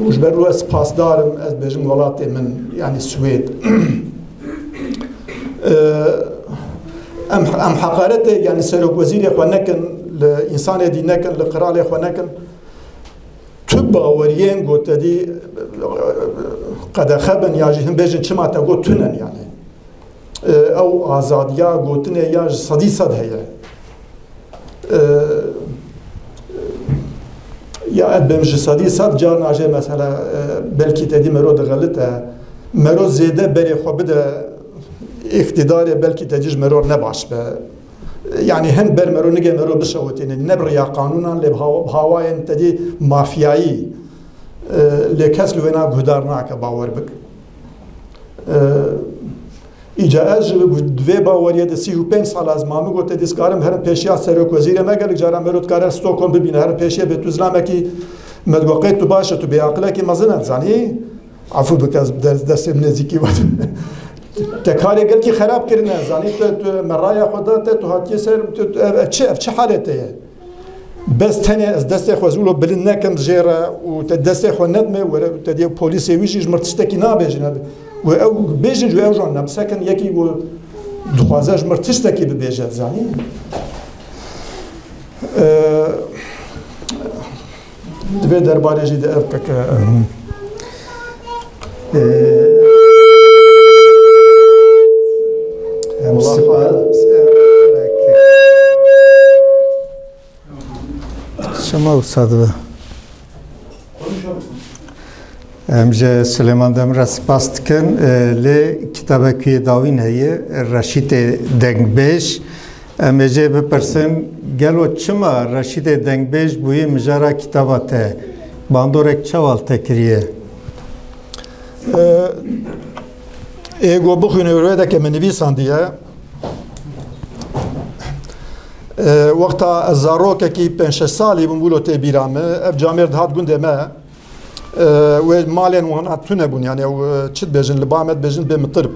Û ji ber wê ez spasdar im, ez bêjim welatê min, yanî Swêd. E, em, em heqaretê, yanî serokwezîrê xwe nekin, li însanê dî nekin, li qiralê xwe nekin. Tu baweriyên ku te dî qedexe bin ya jî hin bêjin çima te got tunen yani. E, ew azadiya gotinê ya ji sedî sed heye. E, ya ez bêm ji sedî sed carna jê mesela, e, belkî te dî mero dixelite. Mero zêde berê xwe bide îqtîdarê belkî te dî ji mero ne baş be. Yani hin ber mero nige mero bişewitînin, ne bi riya qanûnan, lê bi hawa-, bi hawayên tedî mafyayî. E, lê kes li wê na guhdar nake, bawer bik. E, îca ez ji vê baweriyê de sî û pênc sal ez mame got, tedî dikarim herim pêşiya serokwezîrê me, gelek cara mero dikare Stockholm bibîne, herim pêşiya bê tu zilamekî me digot qey tu baş e, tu bêaqilekî mezin e, zanî? Afû bike, ez der-, destê min nêzîkî we. Te karê gelkî xerab kirine, zanî, tu, tu me raya xwe da te, tu hatiye ser, tu, tu, ev, ev çi, ev çi halê te ye? Bes tenê ez destê xwe zûlo bilind nekim jê re û te destê xwe nedime, were, te diye polîsê wî jî ji mir tiştekî nabêjin. Û ew bêjin, ji ew jan nemsekin, yekî ku dixwaze ji mir tiştekî bibêje, zanî? Ee, Di vê derbarê jî de ev keke, Ee, em sipa-, Çima wisa dibe? Em ji Silêman Demir re spas dikin, e, lê kitabekî dawîn heye, Reşîtê Dengbêj. Em ê jê bipirsin, gelo çima Reşîdê Dengbêj bûyî mijara kitaba te? Bandorek çawa li te kiriye? Ê go bixwîne wê deke min nivîsandiye. Wexta ez zarokekî pênc şeş salî bûm, wilo tê bîra min. Ev camêr dihat gundê me. E, wê malên wana tune bûn, yani ew, e, çi dibêjin, li ba me dibêjin bê mitir.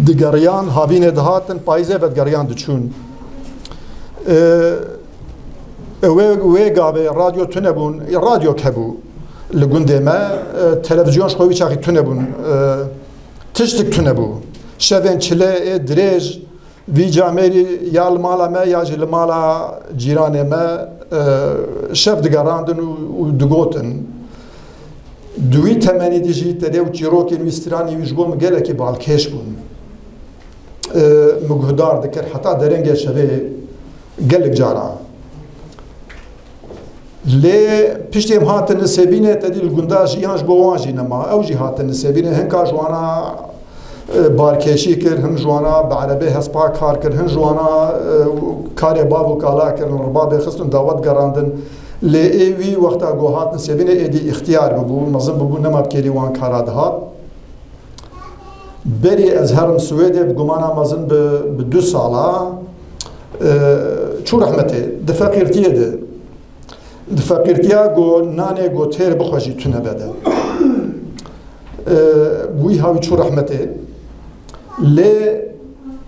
Digeriyan, havînê dihatin, payîzê vedigeriyandin diçûn. E, e, wê, wê gavê radyo tune bûn, e, radyo hebû li gundê me, e, televizyon ji xwe wî çaxî tune bûn, e, tiştik tune bû. Şevên çile ê dirêj, Vî camêrî ya li mala me ya jî li mala cîranê me, e, şev digerandin û, û digotin. Di wî temenî de jî tedê û çîrokên wî, stranên wî ji bo min gelekî balkêş bûn. E, min guhdar dikir heta derengê şevê gelek cara. Lê piştî em hatin Nisêbînê, tedî li gunda jiyan ji bo wan jî nema. Ew jî hatin Nisêbînê, hin ka ji wana, e, barkêşî kir, hin ji wana bi erebê hespa kar kir, hin ji wana, e, karê bav û kala kirin, ribabê xistin dawet gerandin. Lê ê wî wexta ku hat Nisêbînê êdî îxtiyar bibû, mezin bibû, nema bi kêrî wan kara dihat. Berî ez herim Swêdê, bi gumana mezin bi, bi du sala, e, çû rehmetê. Di feqîrtiyê de, di feqîrtiya ku nanê ku têr bixwe jî tune be de. E, wî hawî çû rehmetê. Lê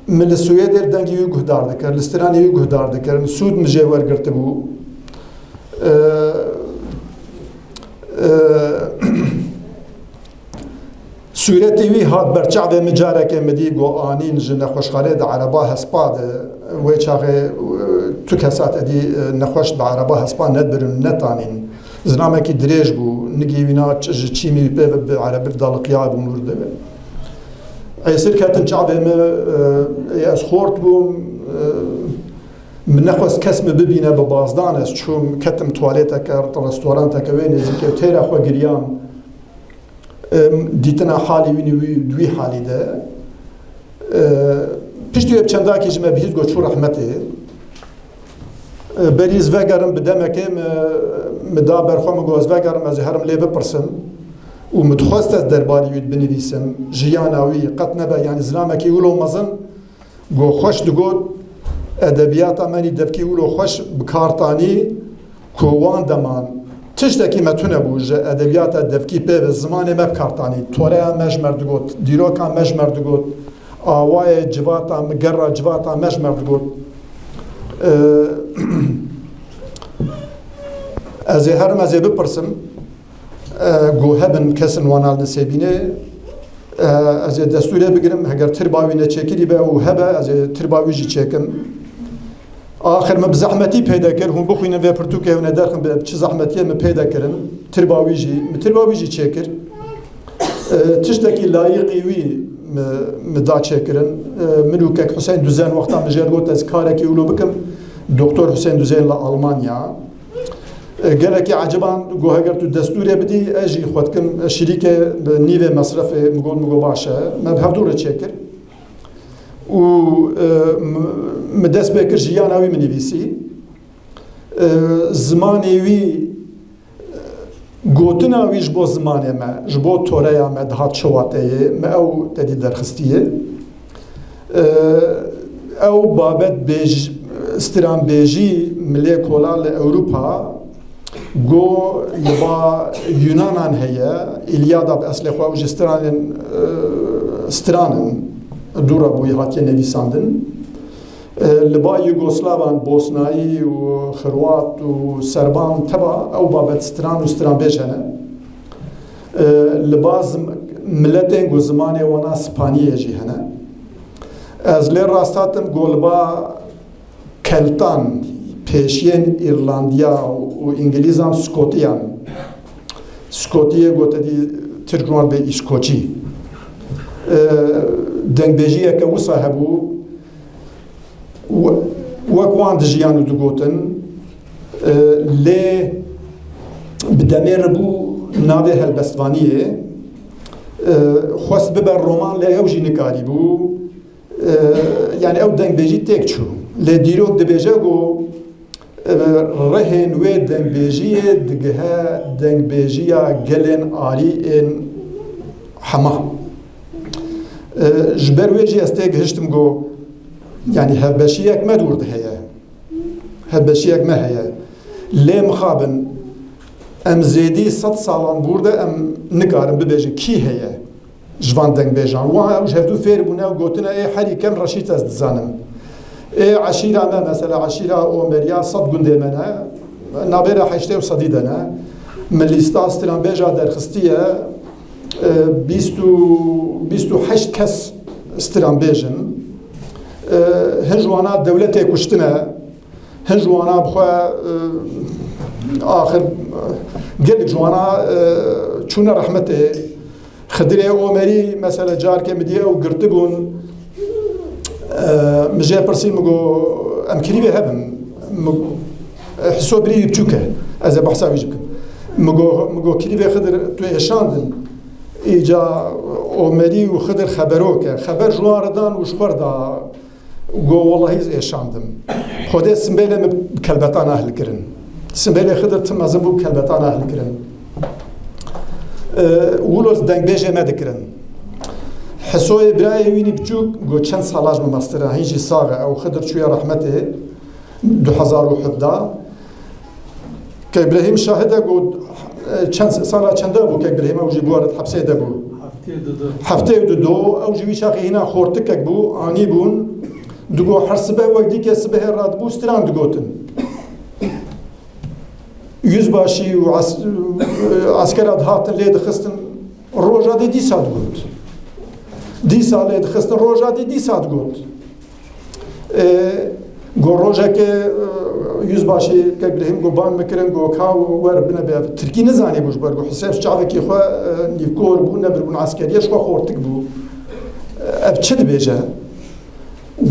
min li Swêdê dengê wî guhdar dikir, li stranê wî guhdar dikir, min sûd min jê wergirtibû. E, e, Sûretê wî hat ber çavê min, carekê min dî ku anîn ji nexweşxanê di ereba hespa de, wê çaxê, e, tu kesa te dî, e, nexweş bi ereba hespa nedibirin, netanîn. Zilamekî dirêj bû, nigî wîna ç-, ji çîmî pê ve bi erebî daliqiyabûn wir de. Êsir ketin çavê min, e, ê ez xort bûm, e, min nexwest kes min bibîne, bi bazdan ez çûm, ketim tuwaleteke, restoranteke wê nêzîkê, têra xwe giriyam. Em, dîtina halê wî, wî, di wî halî de. E, piştî wê bi çendakî ji me bihîst, got çû rehmetê. E, berî ez vegerim bi demekê min, min da ber xwe, min got ez vegerim, ez ê herim lê bipirsim. Û min dixwest ez derbarê wî binivîsim, jiyana wî qet nebe, yanî zilamekî wilo mezin, Go xweş digot, edebiyata me nî devkî wilo xweş bi kar tanî ku wan deman Tiştekî me tune bû ji edebiyata devkî pê ve zimanê me bi kar tanî. Toreya me ji me re digot, dîroka me ji me re digot, awayê civata me, gerra civata me ji me re digot. Ee, ez ê herim, ez ê bipirsim, e, ku hebin kesên wana li Nisêbînê, e, ez ê destûrê bigirim, heger tirba wî neçêkirî be û hebe, ez ê tirba wî jî çêkim. Axir min bi zehmetî peyde kir, hûn bixwînin vê pirtûkê, hûn ê derxin bi çi zehmetiyê min peyde kirin. Tirba wî jî, min tirba wî jî çêkir. E, tiştekî layiqî wî mi, mi da çêkirin. E, min û kek Husên Duzen wexta min jê re got ez karekî wilo bikim, Doktor Husên Duzen li Almanya. E, gelekî eciban got heger tu destûrê bidî, ez jî xwe dikim şirîkê bi nîvê mesrefê. Min got, min got baş e. Me bi hevdû re çêkir. Û, e, m-, min dest pê kir, jiyana wî min nivîsî. E, zimanê wî, gotina wî ji bo zimanê me, ji bo toreya me dihat çi wateyê, me ew tedî derxistiye. E, ew babet bêj-, stranbêjî milê kola li Ewropa, Go li ba Yunanan heye, Îlyada bi eslê xwe ew ji stranên, e, stran in, dû re bûyî hatiye nivîsandin. E, li ba Yugoslavan, Bosnayî û Xirwat û Serban teva ew babet stran û stranbêj hene. E, li ba zim-, miletên ku zimanê wana Spaniyê jî hene. Ez lê rast hatim ku li ba Keltan, pêşiyên Îrlandiya û Îngilîzan Skotiyan. Skotiyê gote dî Tirk wan bê Îskoçî. E, dengbêjiyeke wisa hebû, we-, wek wan dijiyan û digotin, e, lê bi demê re bû navê helbestvaniyê, e, xwest bibe roman, lê ew jî nikarîbû. E, yani ew dengbêjî têk çû. Lê dîrok dibêje ku, e, rihên wê dengbêjiyê digihe dengbêjiya gelên arî ên hema. E, ji ber wê jî ez têgihiştim ku, yani hevbeşiyek me dûr de heye. Hevbeşiyek me heye. Lê mixabin, em zêdî sed salan bûr de em nikarin bibêjin kî heye. Ji van dengbêjan. Wiha ew ji hevdû fêr bûne û gotine, ê herî kem Reşîd ez dizanim. Ê eşîra me, mesela eşîra Omeriya sed gundê me ne, nabêra heştê û sedî de ne. Min lîsta stranbêja derxistiye, e, bîst û, bîst û heşt kes stranbêj in. E, hin ji wana dewletê kuştine, Hin ji wana bi xwe, e, axir, e, gelek ji wana, e, çûne rehmetê. Xidirê Omerî, mesela, carkê min dî ew girtibûn. E, min jê pirsî, min got, em kirî vê hebin. Min, e, Hiso birî wî biçûk e. Ez ê behsa wî jî bikim. Min got, min got, kirî vê Xidir, tu êşandin. Îca Omerî û Xidir xeberok e. Xeber ji wan re dan û ji xwe re da. Go, wellahî ez êşandim. Xwedê simbêlê min bi kelbetana hilkirin. Simbêlê Xidir tim mezin bû, bi kelbetana hilkirin. E, wilo dengbêjê me dikirin. Hisoyê birayê wînî biçûk, go çend sala ji min mestir e, hîn jî sax e, ew Xidir çûye rehmetê, du hezar û hevdeh. Kek Birahîm şahid e ku, e, çend sala çende bû Kek Birahîm ew jî biwarit hepsê de bû. Heftê û du. Heftê û du, ew jî wî çaxê hîna xortikek bû, anî bûn. Digo her sibe wek dîke sibehê radibû stran digotin. Yüzbaşî û es-, e, eskera dihatin lê dixistin, roja dê dîsa digot. Dîsa lê dixistin, roja dê dîsa digot. E, go rojekê, e, yüzbaşî Kek Birahîm go ban min kirin, go ka wer bine be. Tirkî nizanî bû ji ber go Hisên çavekî xwe, e, nîvkor bû, nebir bûn eskeriye, ji xwe xortik bû. E, ev çi dibêje?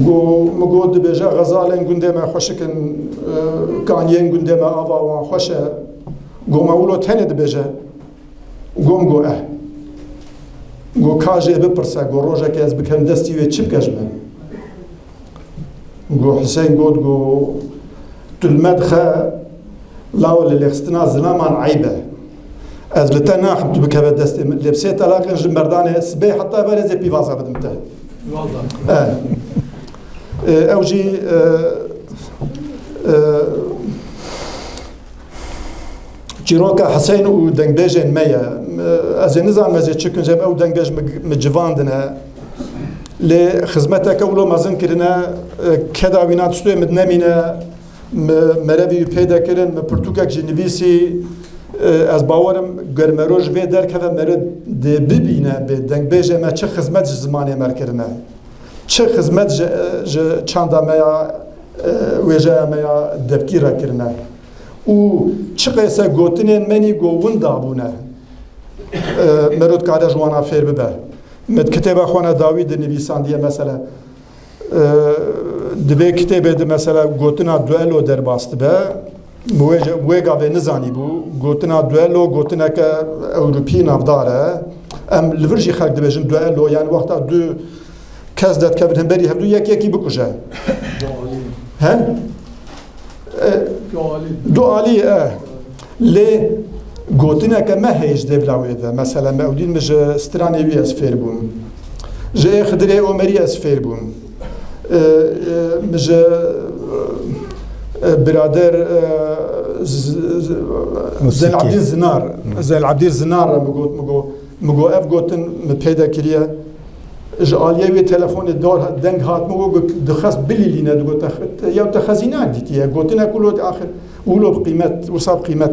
Go, min got dibêje, xezalên gundê me xweşik in, e, kaniyên gundê me ava wan xweş e. Go me wilo tenê dibêje. Gom go eh. Go ka jê bipirse, go rojekê ez bikerim destî wê çi bike ji min? Go Huseyîn got, go tu li me dixe, lawo li lêxistina zilaman eyb e. Ez li te naxim tu bikeve destê min. Lê bi sê telaqên ji merdanê sibê heta eve ez ê pîvaza bidim te. Vallahi. E. E, ew jî, e, e, Çîroka Hiseyn û dengbêjên me ye. Ez ê nizanim ez ê çi kincem, ew dengbêj min, min civandine. Lê xizmeteke wilo mezin kirine, keda wîna tiştê min nemîne, min merevî wî pê de kirin, min pirtûkek jî nivîsî. Ez bawerim ger mero ji vê derkeve, mero dê bibîne, bê dengbêjê me çi xizmet ji zimanê me kirine. Çi xizmet ji, ji çanda me ya, e, wêjeya me ya devkî re kirine. Û çi qêse gotinên me nî go winda bûne. E, mero dikare ji wana fêr bibe. Me di kitêba xwe ne dawî de nivîsandiye mesela. E, di vê kitêbê de mesela gotina duelo derbas dibe. Wê, wê gavê nizanî bû. Gotina duelo gotineke ewropî navdar e. Em li vir jî xelk dibêjin duelo, yani wexta du kes derdikevin hemberî hevdû yek yekî bikuje. He? E, du alî, e. Lê gotineke me heye ji dêvla wê de. Mesela me ewdîn min ji stranê wî ez fêr bûm. Ji ê Xidirê Omerî ez fêr bûm. E, e, min ji, e, birader, e, Z-, Z-, Musîkî. Zeynabdîn Zinar, Hı. Zeynabdîn Zinar re min got, min got, min got, ev gotin min pê de kiriye. Ji aliyê wê telefonê dor deng hat min, wek dixwest bilîlîne, digot, "Te, te, ya te xezînak dîtiye." Gotinek wilo axir, wilo bi qîmet, wisa bi qîmet.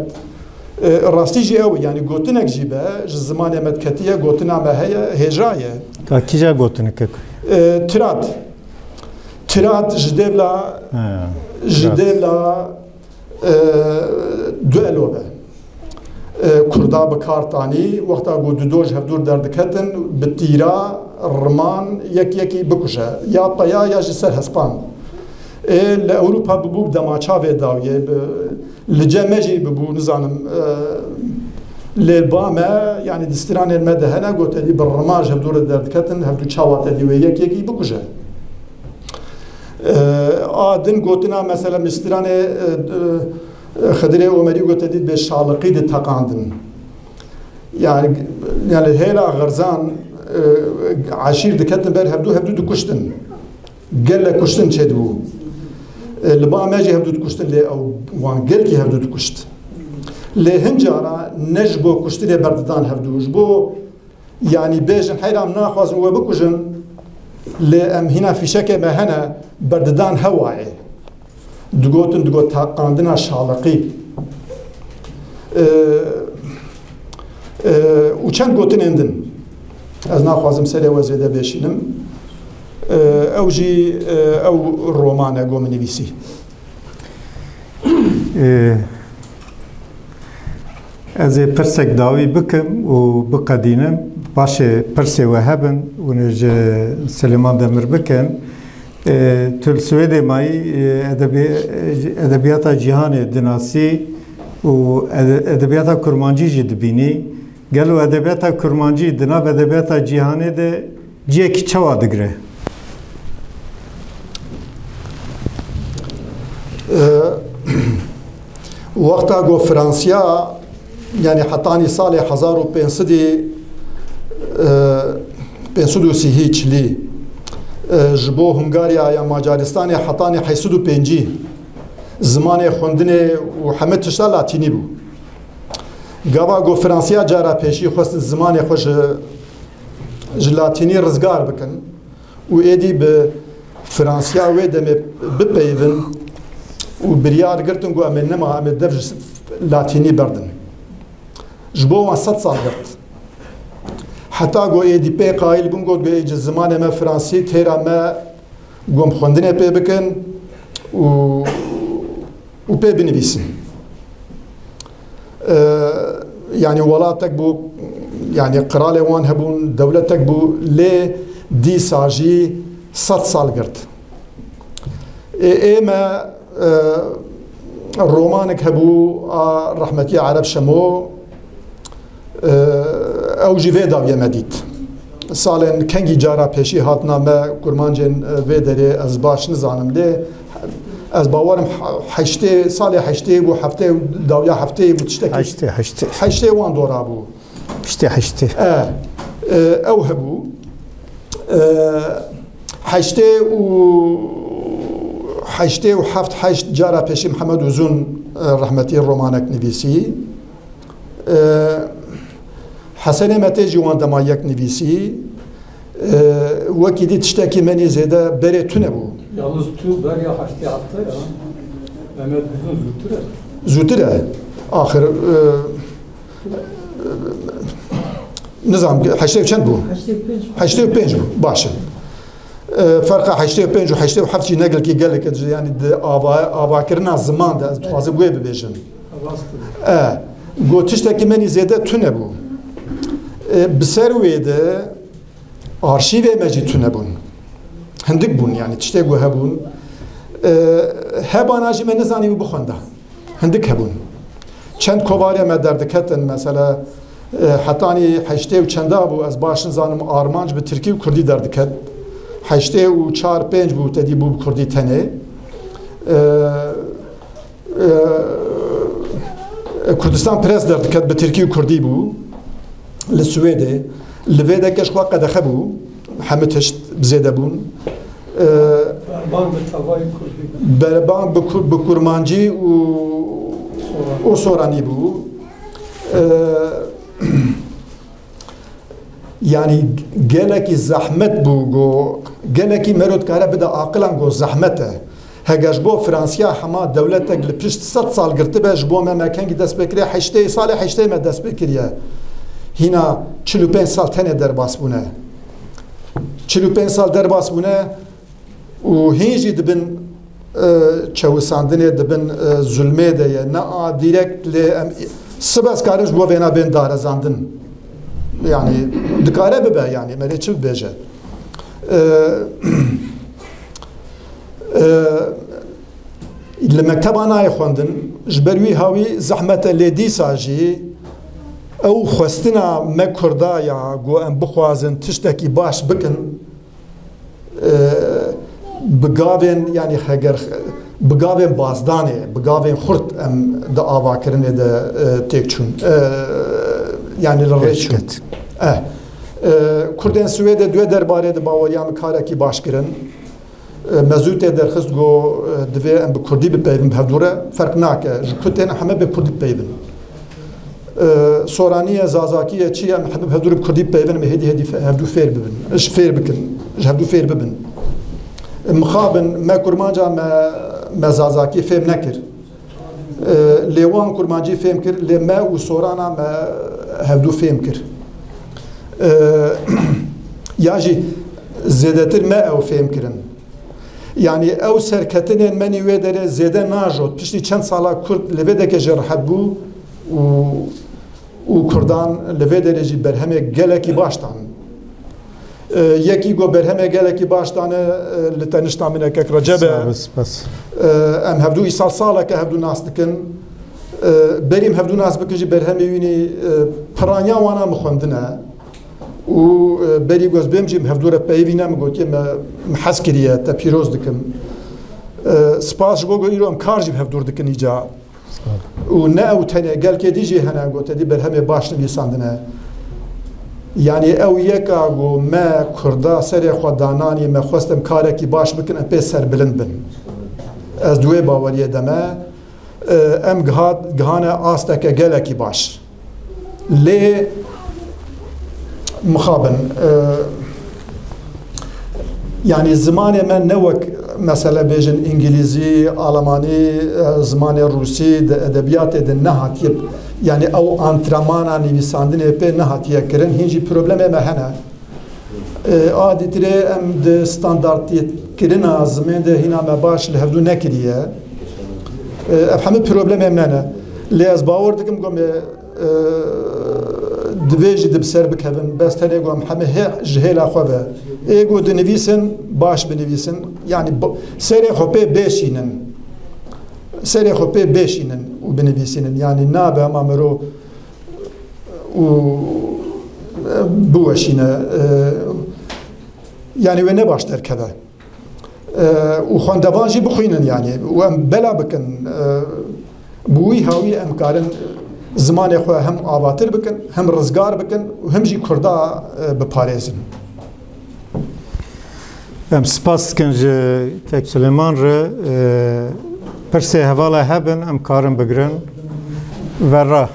E, rastî jî ew, yani gotinek jî be, ji zimanê me diketiye, gotina me heye, hêja ye. Ka kîja gotineke ku? E, tirat. Tirat ji dêvla, Ha, ji tirat. Dêvla, e, duelo be. E, Kurda bi kar tanî, wexta ku du doj hevdûr derdiketin, bi tîra, riman, yek yekî bikuje. Ya peya ya ji ser hespan. E, li Ewropa bibû bi demaça vê dawiyê, bi, Li cem me jî bibû, nizanim, e, lê ba me, yani di stranên me de hene, got, "Edî bi rima ji hevdû re derdiketin, hevdû çawa te dî wê yek yekî bikuje." E, a din gotina mesela min stranê, e, e, Xidirê Omerî got, "Edî bê şaliqî diteqandin." Yani, yani hêla Xerzan, e, eşîr diketin ber hevdû, hevdû dikuştin. Gelek kuştin çêdibû. E, li ba me jî hevdû dikuştin, lê ew wan gelkî hevdû dikuşt. Lê hin cara ne ji bo kuştinê berdidan hevdû, ji bo, yanî bêjin heyra em naxwazin we bikujin, lê em hîna fîşekê me hene berdidan hewayê. Digotin, digot teqandina şaliqî. E, e, û çend gotinên din. Ez naxwazim serê we zêde bêşînim. E, ew jî, e, ew roman e ku min nivîsî. E, Ez ê pirsek dawî bikim û biqedînim. Paşê pirsê we hebin, hûn ê ji Silêman Demir bikin. E, tu li Swêdê mayî, e, edebi-, e, edebiyata cîhanê dinasî û ede-, edebiyata kurmancî jî dibînî. Gelo edebiyata kurmancî di nav edebiyata cîhanê de cihekî çawa digire? E, wexta ku Fransiya, yani hetanî salê hezar û pênc sedî, e, pênc sed û sî çilî, e, ji bo Hungarya ya Macaristanê hetanî heyşt sed û pêncî zimanê xwendinê û heme tişta latînî bû. Gava ku Fransiya cara pêşî xwestin zimanê xwe ji, ji latînî rizgar bikin û êdî bi Fransiya wê demê bipeyivin û biryar girtin ku em ê nema, em ê dev ji latînî berdin. Ji bo wan sed sal girt. Heta ku êdî pê qayîl bûn, got, got, "Ê, ji zimanê me fransî, têra me, ku em xwendinê pê bikin û, û pê binivîsin." E, yani welatek bû, yani qiralê wan hebûn, dewletek bû, lê dîsa jî sed sal girt. Ê, ê me, e, romanek hebû a rehmetî Ereb Şemo, e, ew jî vê dawiyê me dît. Salên kengî cara pêşî hatina me kurmancên, e, vê derê ez baş nizanim, lê ez bawerim he-, heştê, salê heştê bû, heftê û dawiya heftê bû tiştekî. Heştê, heştê. Heştê wan dora bû. Piştî heştê. E, e, ew hebû. E, heştê û, heştê û heft heşt cara pêşî Mihemed Uzun, e, rehmetî romanek nivîsî. Ee, Hesenê me tê jî wan dema yek nivîsî. Ee, wekî dî tiştekî menî zêde berê tune bû. Yalnız tu beriya heştê heft ya, Mehmet Uzun zûtir e. Zûtir e. Axir, e, nizam, heştê çend bû? Heştê pênc. Heştê pênc bû. Baş e. E, ferqa heştê pênc û heştê heft jî ne gelkî gelek e, yani di ava-, avakirina ziman de ez dixwazim wê bibêjim. Rast e. E, got tiştekî menî zêde tune bû. E, bi ser wê de arşîvê me jî tune bûn. Hindik bûn, yani tiştê ku hebûn. E, hebana jî me nizanî wî bixwenda. Hindik hebûn. Çend kovarê me derdiketin, mesela, e, hetanî heştê û çenda bû, ez baş nizanim, armanc bi tirkî û kurdî derdiket. Heştê û çar pênc bû, tedî bû bi kurdî tenê. E, e, Kurdistan Press derdiket, bi tirkî û kurdî bû. Li Swêdê. Li vê de keş xwe qedexe bû. Hemî tişt bi zêde bûn. E, Berban bi tevayî kurdî bû. Berban bi ku-, bi kurmancî û, Soranî. Û soranî bû. E, yani gelekî zehmet bû, go gelekî mero dikare bide aqilan, go zehmet e. Heger ji bo Fransiya hema dewletek li pişt sed sal girtibe, ji bo me, me kengî dest pê kiriye, heştê salê heştê me dest pê kiriye. Hîna çil û pênc sal tenê derbas bûne. Çil û pênc sal derbas bûne û hîn jî dibin, e, çewisandinê, dibin, e, zulmê de ye. Ne a direkt lê em sibes karin ji bo vêna bên darezandin. Yani dikare bibe, yani me lê çi bibêje. E, e, Li mekteba nayê xwendin, ji ber wî hawî zehmet e, lê dîsa jî ew xwestina me Kurda ya ku em bixwazin tiştekî baş bikin, e, bi gavên, yani heger bi gavên bazdanê, bi gavên xurt em di avakirinê de, e, têk çûn. E, yani li rê çûn. Pêşket. E, e, Kurdên Swêdê di wê derbarê de baweriya min karekî baş kirin. E, me zû tê derxist, got, e, divê em bi kurdî bipeyivin bi hevdû re, ferq nake ji ku tên, heme bi kurdî bipeyivin. E, Soranî ye, Zazakî ye, çi ye, em hevdû, hevdû re bi kurdî bipeyivin, em hêdî hêdî fe-, hevdû fêr bibin, ji fêr bikin, ji hevdû fêr bibin. E, mixabin, me kurmanca me, me Zazakî fêm nekir. E, lê wan kurmancî fêm kir, lê me û Sorana me hevdû fêm kir. E, ya jî zêdetir me ew fêm kirin. Yani ew serketinên me nî wê derê zêde najot. Piştî çend sala Kurd li vê deke jî rehet bû û, û Kurdan li vê derê jî berhemê gelekî baş dan. E, yekî got berhemê gelekî baş dane, e, li tenişta min e kek Recebe. Sağ ol, spas. E, em hevdû îsal saleke hevdû nas dikin. E, berî em hevdû nas bikin jî berhemê wî nî, e, piranya wana min xwendine. Û, e, berî ku ez bêm jî min hevdû re peyivîne, min gotiye me, min hez kiriye, te pîroz dikim. E, spas ji bo ku îro em kar jî bi hevdûr dikin îca. Û ne ew tenê, gelkê dî jî hene, got te dî berhemê baş nivîsandine. Yanî ew yeka ku me Kurda serê xwe dananî, me xwest em karekî baş bikin, em pê serbilind bin. Ez di wê baweriyê de me, e, em gihat, gihane asteke gelekî baş. Lê mixabin, e, yanî zimanê me ne wek, mesele bêjin, îngilîzî, alamanî, e, zimanê rûsî di edebiyatê de nehatiye, yanî ew antrenmana nivîsandinê pê nehatiye kirin, hîn jî problemê me hene. E, a dîtirê em di standartîkirina zimên de hîna me baş li hevdû nekiriye. E, ev hemî problemê me ne. Lê ez bawer dikim ku me, e, divê jî di bi ser bikevin. Bes tenê ku em hemî hê-, ji hêla xwe ve. Ê ku dinivîsin, baş binivîsin. Yanî bo-, serê xwe pê bêşînin. Serê xwe pê bêşînin û binivîsînin. Yanî nabe hema mero û, e, biweşîne. E, yanî wê ne baş derkeve. E, û xwendevan jî bixwînin, yanî, û em bela bikin, e, bi wî hawî em karin zimanê xwe hem avatir bikin, hem rizgar bikin û hem jî Kurda, e, biparêzin. Em spas dikin ji Kek Silêman re, e, pirsê hevala hebin, em karin bigirin. Vera,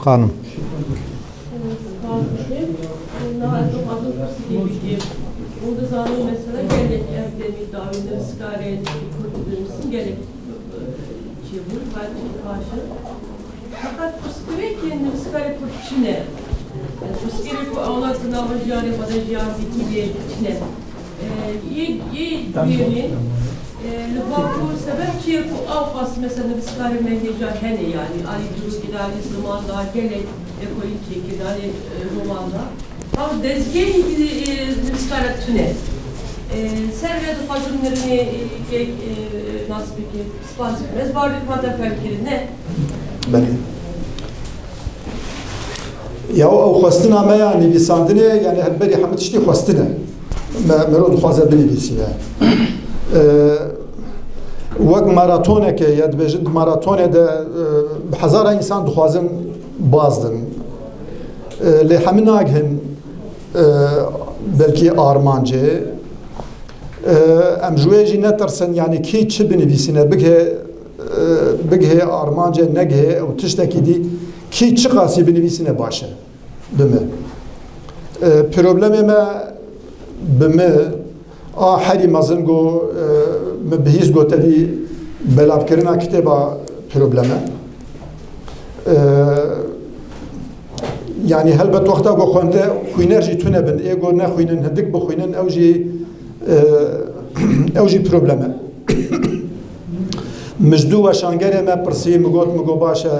xanim. Gelek, e, çêbûn, belkî baş e. Feqet pirsgirêkên nivîskarê Kurd çi ne? Pirsgirêk ku ewla di nava jiyanê xwe de jiyan dîtî bê çi ne? E, yê, yê duyemîn, e, li ba ku sebeb çi ye ku ewqas mesela nivîskarê me hêja hene, yanî alî dîrokî de, alî ziman de, gelek lêkolîn çêkir, alî, e, roman de. Ew dezgehî di, e, nivîskara tune. E, ser vê dixwazim mirinê, e, kek, e, nas bikim. Spas dikim. Ez bawer dikim hate fehmkirin, ne? Belê. Ya ew xwestina me ya nivîsandinê, yani hemberî hemû tiştî xwestin e. Me, mero dixwaze binivîsîne. E, wek maratoneke, ya dibêjin di maratonê de, e, bi hezara însan dixwazin bazdin. E, lê hemî nagihin, e, belkî armancê. E, em ji wê jî netirsin, yani kî çi binivîsîne, bigihê, e, bigihê armancê, negihê ew tiştekî dî, kî çiqasî binivîsîne baş e, bi me. E, problemê me bi me a herî mezin got, e, min bihîst got, tevî belavkirina kitêba problem e. E, yanî helbet wexta ku xwende xwîner jî tune bin, ê ku nexwînin, hindik bixwînin, ew jî, e, ew jî problem e. Min ji du weşangerê me pirsî, min got, min got, baş e, e,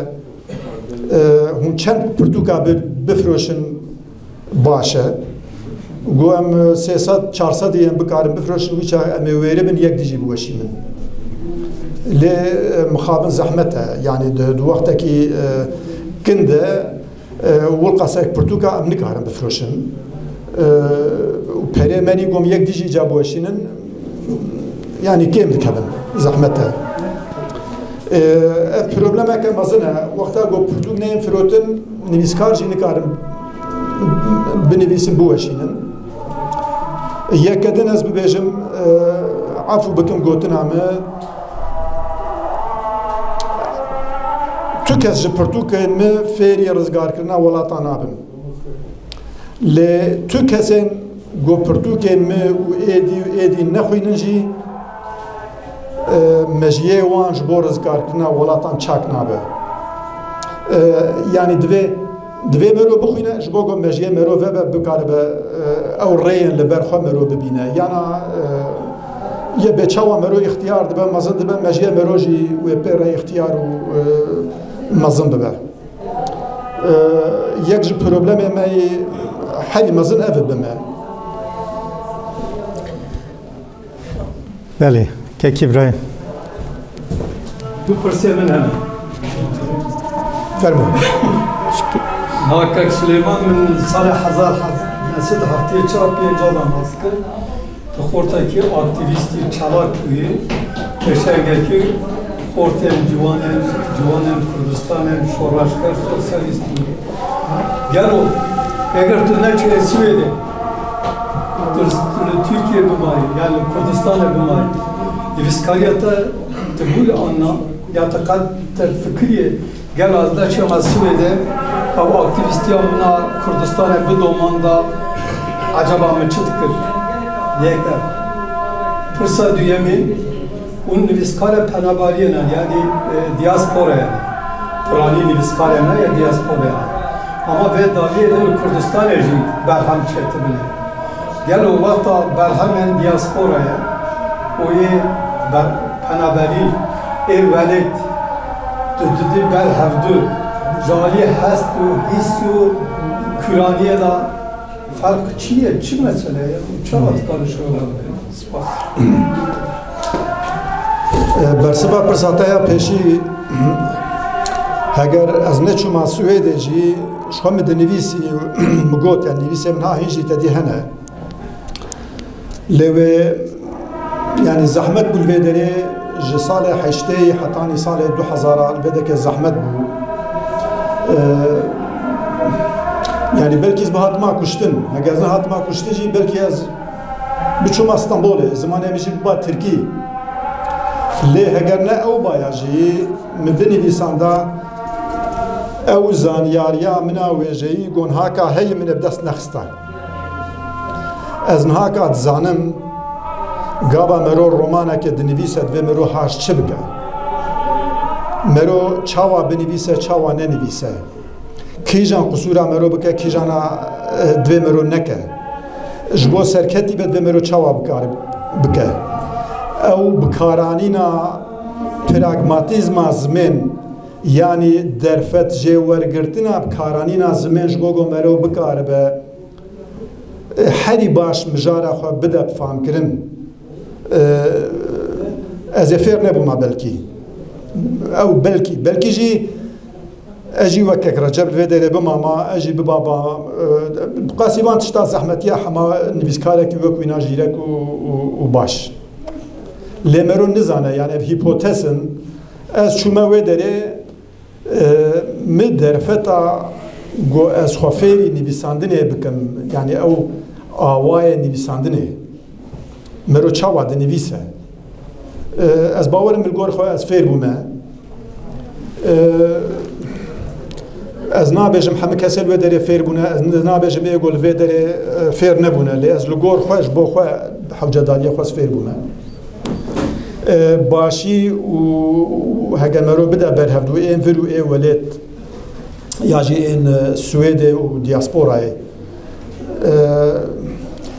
hûn çend pirtûka bi-, bifroşin baş e. Got, em sê sed çar sed yên bikarin bifroşin, wî çax em ê wêribin, yek dijî biweşînin. Lê, e, mixabin zehmet e. Yanî di, di wextekî, e, kin de, e, wilqasek pirtûka em nikarin bifroşin. E, û perê me nî, got, em yek dijî ca biweşînin, yanî kêm dikevin, zehmet e. E, ev problemeke mezin e. Wexta ku pirtûk neyên firotin, nivîskar jî nikarin binivîsin, biweşînin. Yeke din ez bibêjim, e, efû bikin gotina me, tu kes ji pirtûkên me fêrî rizgarkirina welata nabin. Lê tu kesên ku pirtûkên me û êdî û êdî nexwînin jî, e, mejiyê wan ji bo rizgarkirina welatan çak nabe. E, yanî divê, divê mero bixwîne, ji bo ku mejiyê mero vebe, bikaribe, e, ew rêyên li ber xwe mero bibîne. Yana, e, yê bê çawa mero îxtiyar dibe, mezin dibe, mejiyê mero jî wê pê re îxtiyar û, e, mezin bibe. Ee, yek ji problemê me yê herî mezin ev e bi me. Belê, kek Îbrahîm. Du pirsê min hene. Fermo. Na kek Silêman, min salê hezar neh sed heftê çar pênc de nas kir. Tu xortekî aktîvîstî çalak bûyî, pêşengekî xortên ciwanên, ciwanên Kurdistanê, şoreşger, sosyalîst bûyî. Gelo, eger tu neçûyê Swêdê, tu, tu li Tirkiyê bimayî, yan li Kurdistanê bimayî, nivîskariya te tu bûyî an na, ya tu qet te fikiriyê, Gelo ez neçûyama Swêdê, ew aktîvîstiya min a Kurdistanê bidomanda, ecaba min çi dikir? Yek ev. Pirsa duyemîn, hûn nivîskarê penaberiyê ne, yanî, e, diasporayê ne. Piranî nivîskarê ne, ya diasporayê ne. Ama vê dawiyê de li Kurdistanê jî berhem çêdibine. Gelo wexta berhemên diasporayê û yê ber-, penaberî ê welêt tu didî ber hevdu, ji aliyê hest û hîs û kuraniyê de ferq çi ye? Çi mesele ye? Û çawa dikarin şewa bikin? Spas. E, bersiva pirsa te ya pêşî, heger ez neçûma Swêdê jî, ji xwe min dinivîsî, min got, yani nivîsê min ha hîn jî tedî hene. Lê wê, yani zehmet bû li vê derê, ji salê heştê hetanî salê du hezar a li vê derê zehmet bû. Ee, yani belkî ez bihatima kuştin. Heger ez nehatima kuştin jî belkî ez biçûma Stenbolê. Zimanê min jî biba tirkî. Lê heger ne ew baya jî min binivîsanda, ew zanyariya min a wêjeyî got haka heyî min ê bi dest nexista. Ez niha ka dizanim, Gava mero romaneke dinivîse, divê mero haş çi bike? Mero çawa binivîse, çawa nenivîse? Kîjan qisûra mero bike, kîjana, e, divê mero neke? Ji bo serketî be divê mero çawa bikare bike? Ew bikaranîna pragmatîzma zimên, yanî derfet jê wergirtina bikaranîna zimên ji bo ku mero bikaribe, e, herî baş mijara xwe bide bi famkirin. E, ez ê fêr nebûma belkî. Ew belkî, belkî jî ez jî wekek Recep li vê derê bimama, ez jî bibaba, e, qasî van tişta zehmetiya hema nivîskarekî wek wîna jîrek û, û, û baş. Lê mero nizane, yani ev hîpotez in. Ez çûme wê derê, e, min derfeta ku ez xwe fêrî nivîsandinê bikim, yani ew awayê nivîsandinê. Mero çawa dinivîse? E, ez bawerim li gor xwe ez fêr bûme. E, ez nabêjim hemû kesê li wê derê fêr bûne, ez nabêjim ê ku li vê derê, e, fêr nebûne, lê ez li gor xwe, ji bo xwe, hewcedariyê xwe ez fêr bûme. E, başî û, û hege mero bide ber hevdû ên vir û ê welêt, ya jî ên, e, Swêdê û diasporayê. E,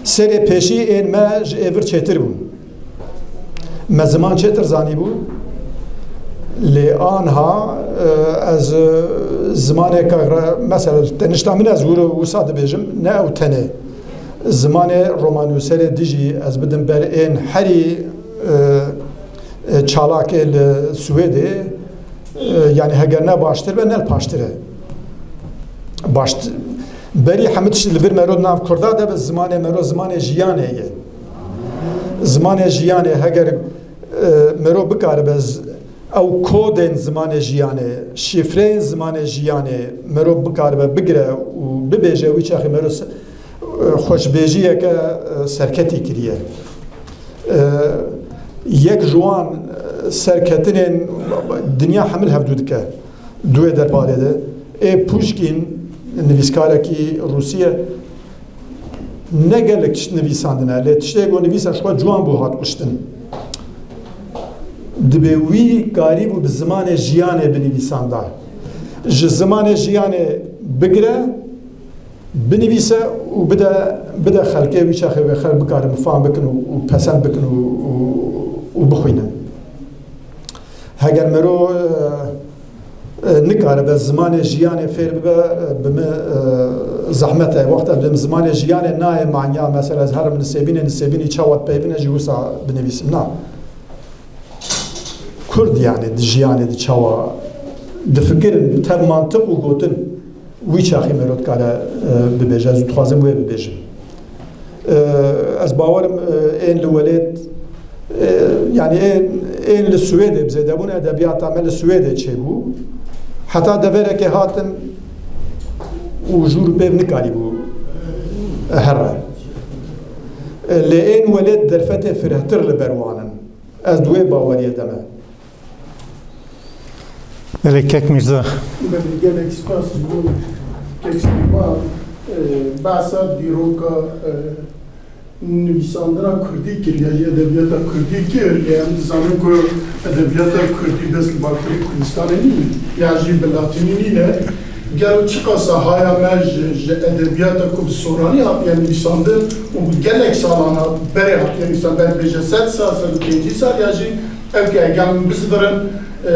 serê pêşî ên me ji ê vir çêtir bûn. Me ziman çêtir zanîbû. Lê anha, e, ez, e, zimanê ka re-, mesela, tenişta min ez wir wisa dibêjim, ne ew tenê. Zimanê romanûserê dijî ez bidim ber ên herî, e, e, çalakê li Swêdê, e, yani heger ne baştir be, ne li paştir e. Başt-, berî hemû tişt li vir mero di nav Kurda de be, zimanê mero zimanê jiyanê ye. Zimanê jiyanê heger, e, mero bikaribe z-, ew kodên zimanê jiyanê, şîfreyên zimanê jiyanê mero bikaribe bigire û bibêje, wî çaxê mero se-, e, xweşbêjiyeke, e, serketî kiriye. E, yek ji wan, e, serketinên dinya hemil hevdû dike. Di wê derbarê de ê Puşkîn, nivîskarekî Rûsî ye, ne gelek tişt nivîsandine, lê tiştê ku nivîsa ji xwe ciwan bû hat kuştin. Dibê wî karîbû bi zimanê jiyanê binivîsanda. Ji zimanê jiyanê bigire, binivîse û bide, bide xelkê, wî çaxê wê xelk bikarin fam bikin û, û pesend bikin û, û, û bixwînin. Heger mero, e, e, nikaribe zimanê jiyanê fêr bibe, e, bi min, e, zehmet e. Wexta dibim zimanê jiyanê nayê manya, mesela ez herim nisêbînê, nisêbînî çawa dipeyvîne jî wisa binivîsim. Na. Kurd, yani, di jiyanê di çawa difikirin, bi tev mantiq û gotin, wî çaxê mero dikare, e, bibêje. Ez dixwazim wê bibêjim. E, ez bawerim, e, ên li welêt, e, yani ên, ên li Swêdê bi zêdebûn edebiyata me li Swêdê çêbû. Heta deverekê hatin û jûr pêv nikarîbû here. E, lê ên welêt derfetê firehtir li ber wan in. Ez di wê baweriyê de me. Belê, kek Mîrza. Belê, gelek spas ji bo kek Sîma, e, behsa dîroka, e, nivîsandina kurdî kir, ya jî edebiyata kurdî kir. Lê em dizanin ku edebiyata kurdî bes li Bakurê Kurdistanê nîne, ya jî bi latînî nîne. Gelo çiqas e haya me ji, ji edebiyata ku bi soranî hatiye nivîsandin û gelek salan hat, berê hatiye nivîsandin, ber bêje sed sal, sed û pêncî sal, ya jî ev ke eger em bizivirin, e,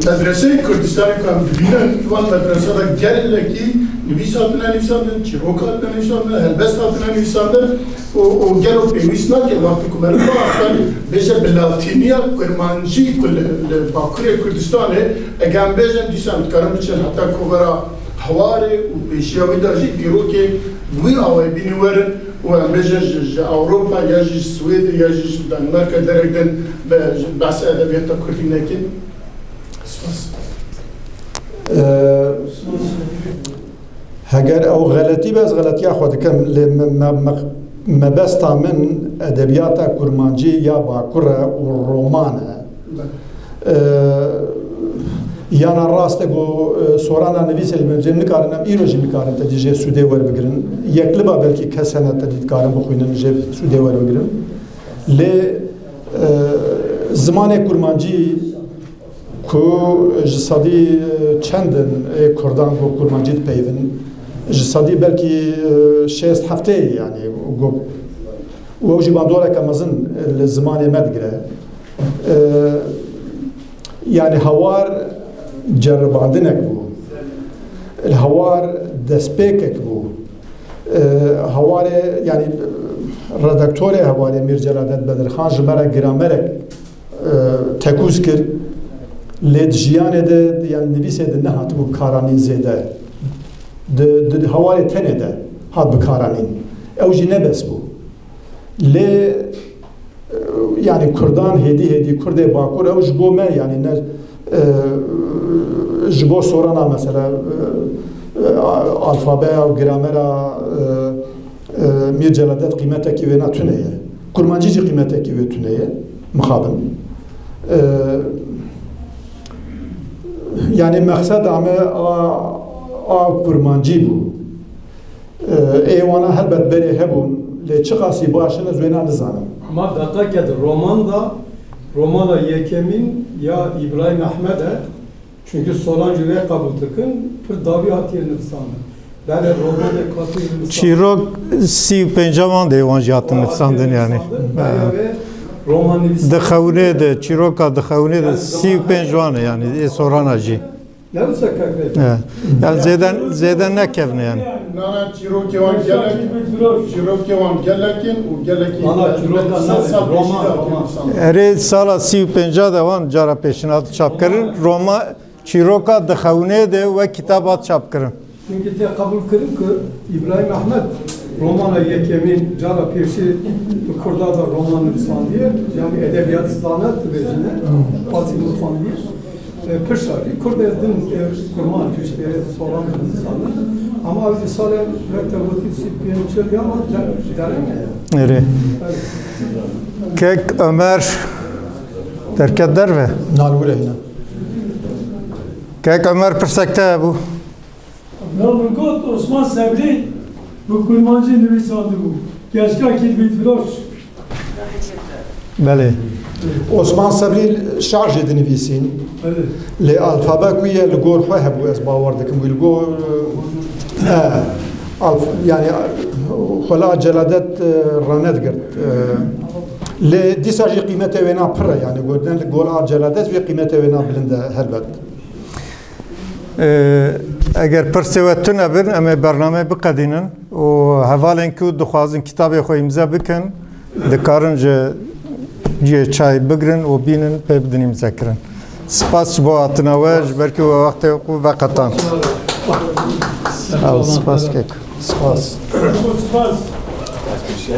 medreseyê Kurdistanê ku em dibînin, di van medrese de gelekî nivîs hatine nivîsandin, çîrok hatine nivîsandin, helbest hatine nivîsandin û, û gelo pêwîst nake wextê ku meriv biaxivin, bêje bi latîniya kurmancî ku li, li Bakurê Kurdistanê, eger em bêjin, dîsa em dikarin biçin heta kovara Hewarê û pêşiya wî de jî dîrokê wî awayî bînî werin û em bêjin ji, ji Ewropa ya jî ji Swêdê ya jî ji Danimarka derek din be, ji behsa edebiyata kurdî nekin. Spas. Ee, heger ew xeletî be, ez xeletiya xwe dikim, lê me, me, me, mebesta min edebiyata kurmancî ya Bakur e û roman e. Ee, yana rast e ku, e, sorana nivîsê li bin cem nikarin, em îro jî nikarin te dî jê sûdê werbigirin. Yekliba belkî kes hene te dî dikarin bixwînin, jê sûdê werbigirin. Lê Zimanê kurmancî ku ji sedî çend in ê kurdan ku kurmancî dipeyivin, ji sedî belkî şêst heftê, yanî ku, û ew jî bandoreke mezin li zimanê me digire. Yanî hawar ceribandinek bû. Li hawar destpêkek bû. Hawarê, yanî redaktorê hawarê Mîr Celadet Bedirxan ji me re gramerek tekûz kir. Lê di jiyanê de, yan nivîsê de nehatibû bikaranîn zêde. Di, di hawarê tenê de hat bikaranîn. Ew jî ne bes bû. Lê, e, yanî kurdan hêdî hêdî, kurdê bakur, ew ji bo me, yanî ne, e, ji bo sorana mesela, e, e, alfabeya û gramera, e, e, Mîr Celadet qîmetekî wê na tune ye. Kurmancî jî qîmetekî wê tune ye. Mixabin. E, yanî mexseda me a, a kurmancî bû. Ê wana helbet berê hebûn, lê çiqasî baş in, ez wêna nizanim. Ama deqeke di roman da, romana yekemîn ya Îbrahîm Ehmed e. Çünkü soran jî wê qebûl dikin, pir dawî hatiye nivîsandin. Belê romanê katî nivîsandin. Çîrok sî û pênc wan de wan jî hatin nivîsandin yanî. Nivîsandin, belê wê roman nivîsandin. Di xewnê de, çîroka di xewnê de sî û pênc wan e yanî, ê sorana jî. Ne wisa kek vê? He. Ya zêden, zêden nekevne yani. Na, na, çîrokê wan gelek, çîrokê wan gelek in û gelekî Valla çîroka sed sal pêşî de roman, roman. Erê sala sî û pênc de wan cara pêşî hat çapkirin. Roma, çîroka di xewnê de wek kitab hat çapkirin. Çünkü te qebûl kirin ku Îbrahîm Ehmed romana yekemîn cara pêşî bi kurda de roman nivîsandiye, yani edebiyat zanet dibêjine, qasî nivîsandiye. E, pişta jî kurdê din, e, kurmanc, işte, soran nivîsandin. Ama ew jî salê wek te gotî sî pênc çil ya dereng e. Erê. Kek Ömer derket derve. Nalwire hîna. Kek Ömer pirsek te hebû. Na min got, Osman Sebrî bi kurmancî nivîsandibû. Keşka kî bît firoş. Belê. Osman Sebrî şar jî dinivîsîn. Belê. Lê alfabe ku ye li gor xwe hebû, ez bawer dikim. Wî li gor, e, alf-, yani, xwe li a Celadet, e, rane digirt. E, lê dîsa jî qîmetê wê na pir e, yani, gotin li gor a Celadet wê qîmetê wê na bilind e, helbet. Ee, eger pirsê we tune bin, em ê bernameyê biqedînin û hevalên ku dixwazin kitabê xwe îmze bikin, dikarin ji cihê çayê bigrin û bînin pê bidin îmzekirin. Spas ji bo hatina we, ji ber ku we wextê xwe veqetan. Ew, spas kek. Spas. Spas.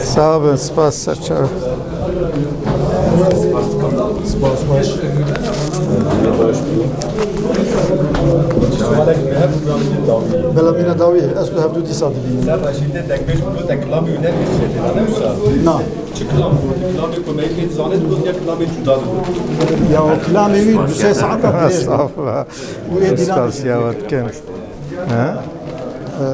Sağ olun, spas, ser çav. Spas, baş. Belamîna dawî, ez tu hevdu dîsa dibînim. Ser raşî te tekbêj bû, te kilamî wî ne bî şêtê, ne wisa? Na. Çi kilam bû? Kilamê ku me yekê dizanê dibû, ya kilamê cuda dibû. Ya o kilamê wî du sê saeta dirêj bû. Estağfurullah. Û ê dîna Spas ya we dikin. He? Ee,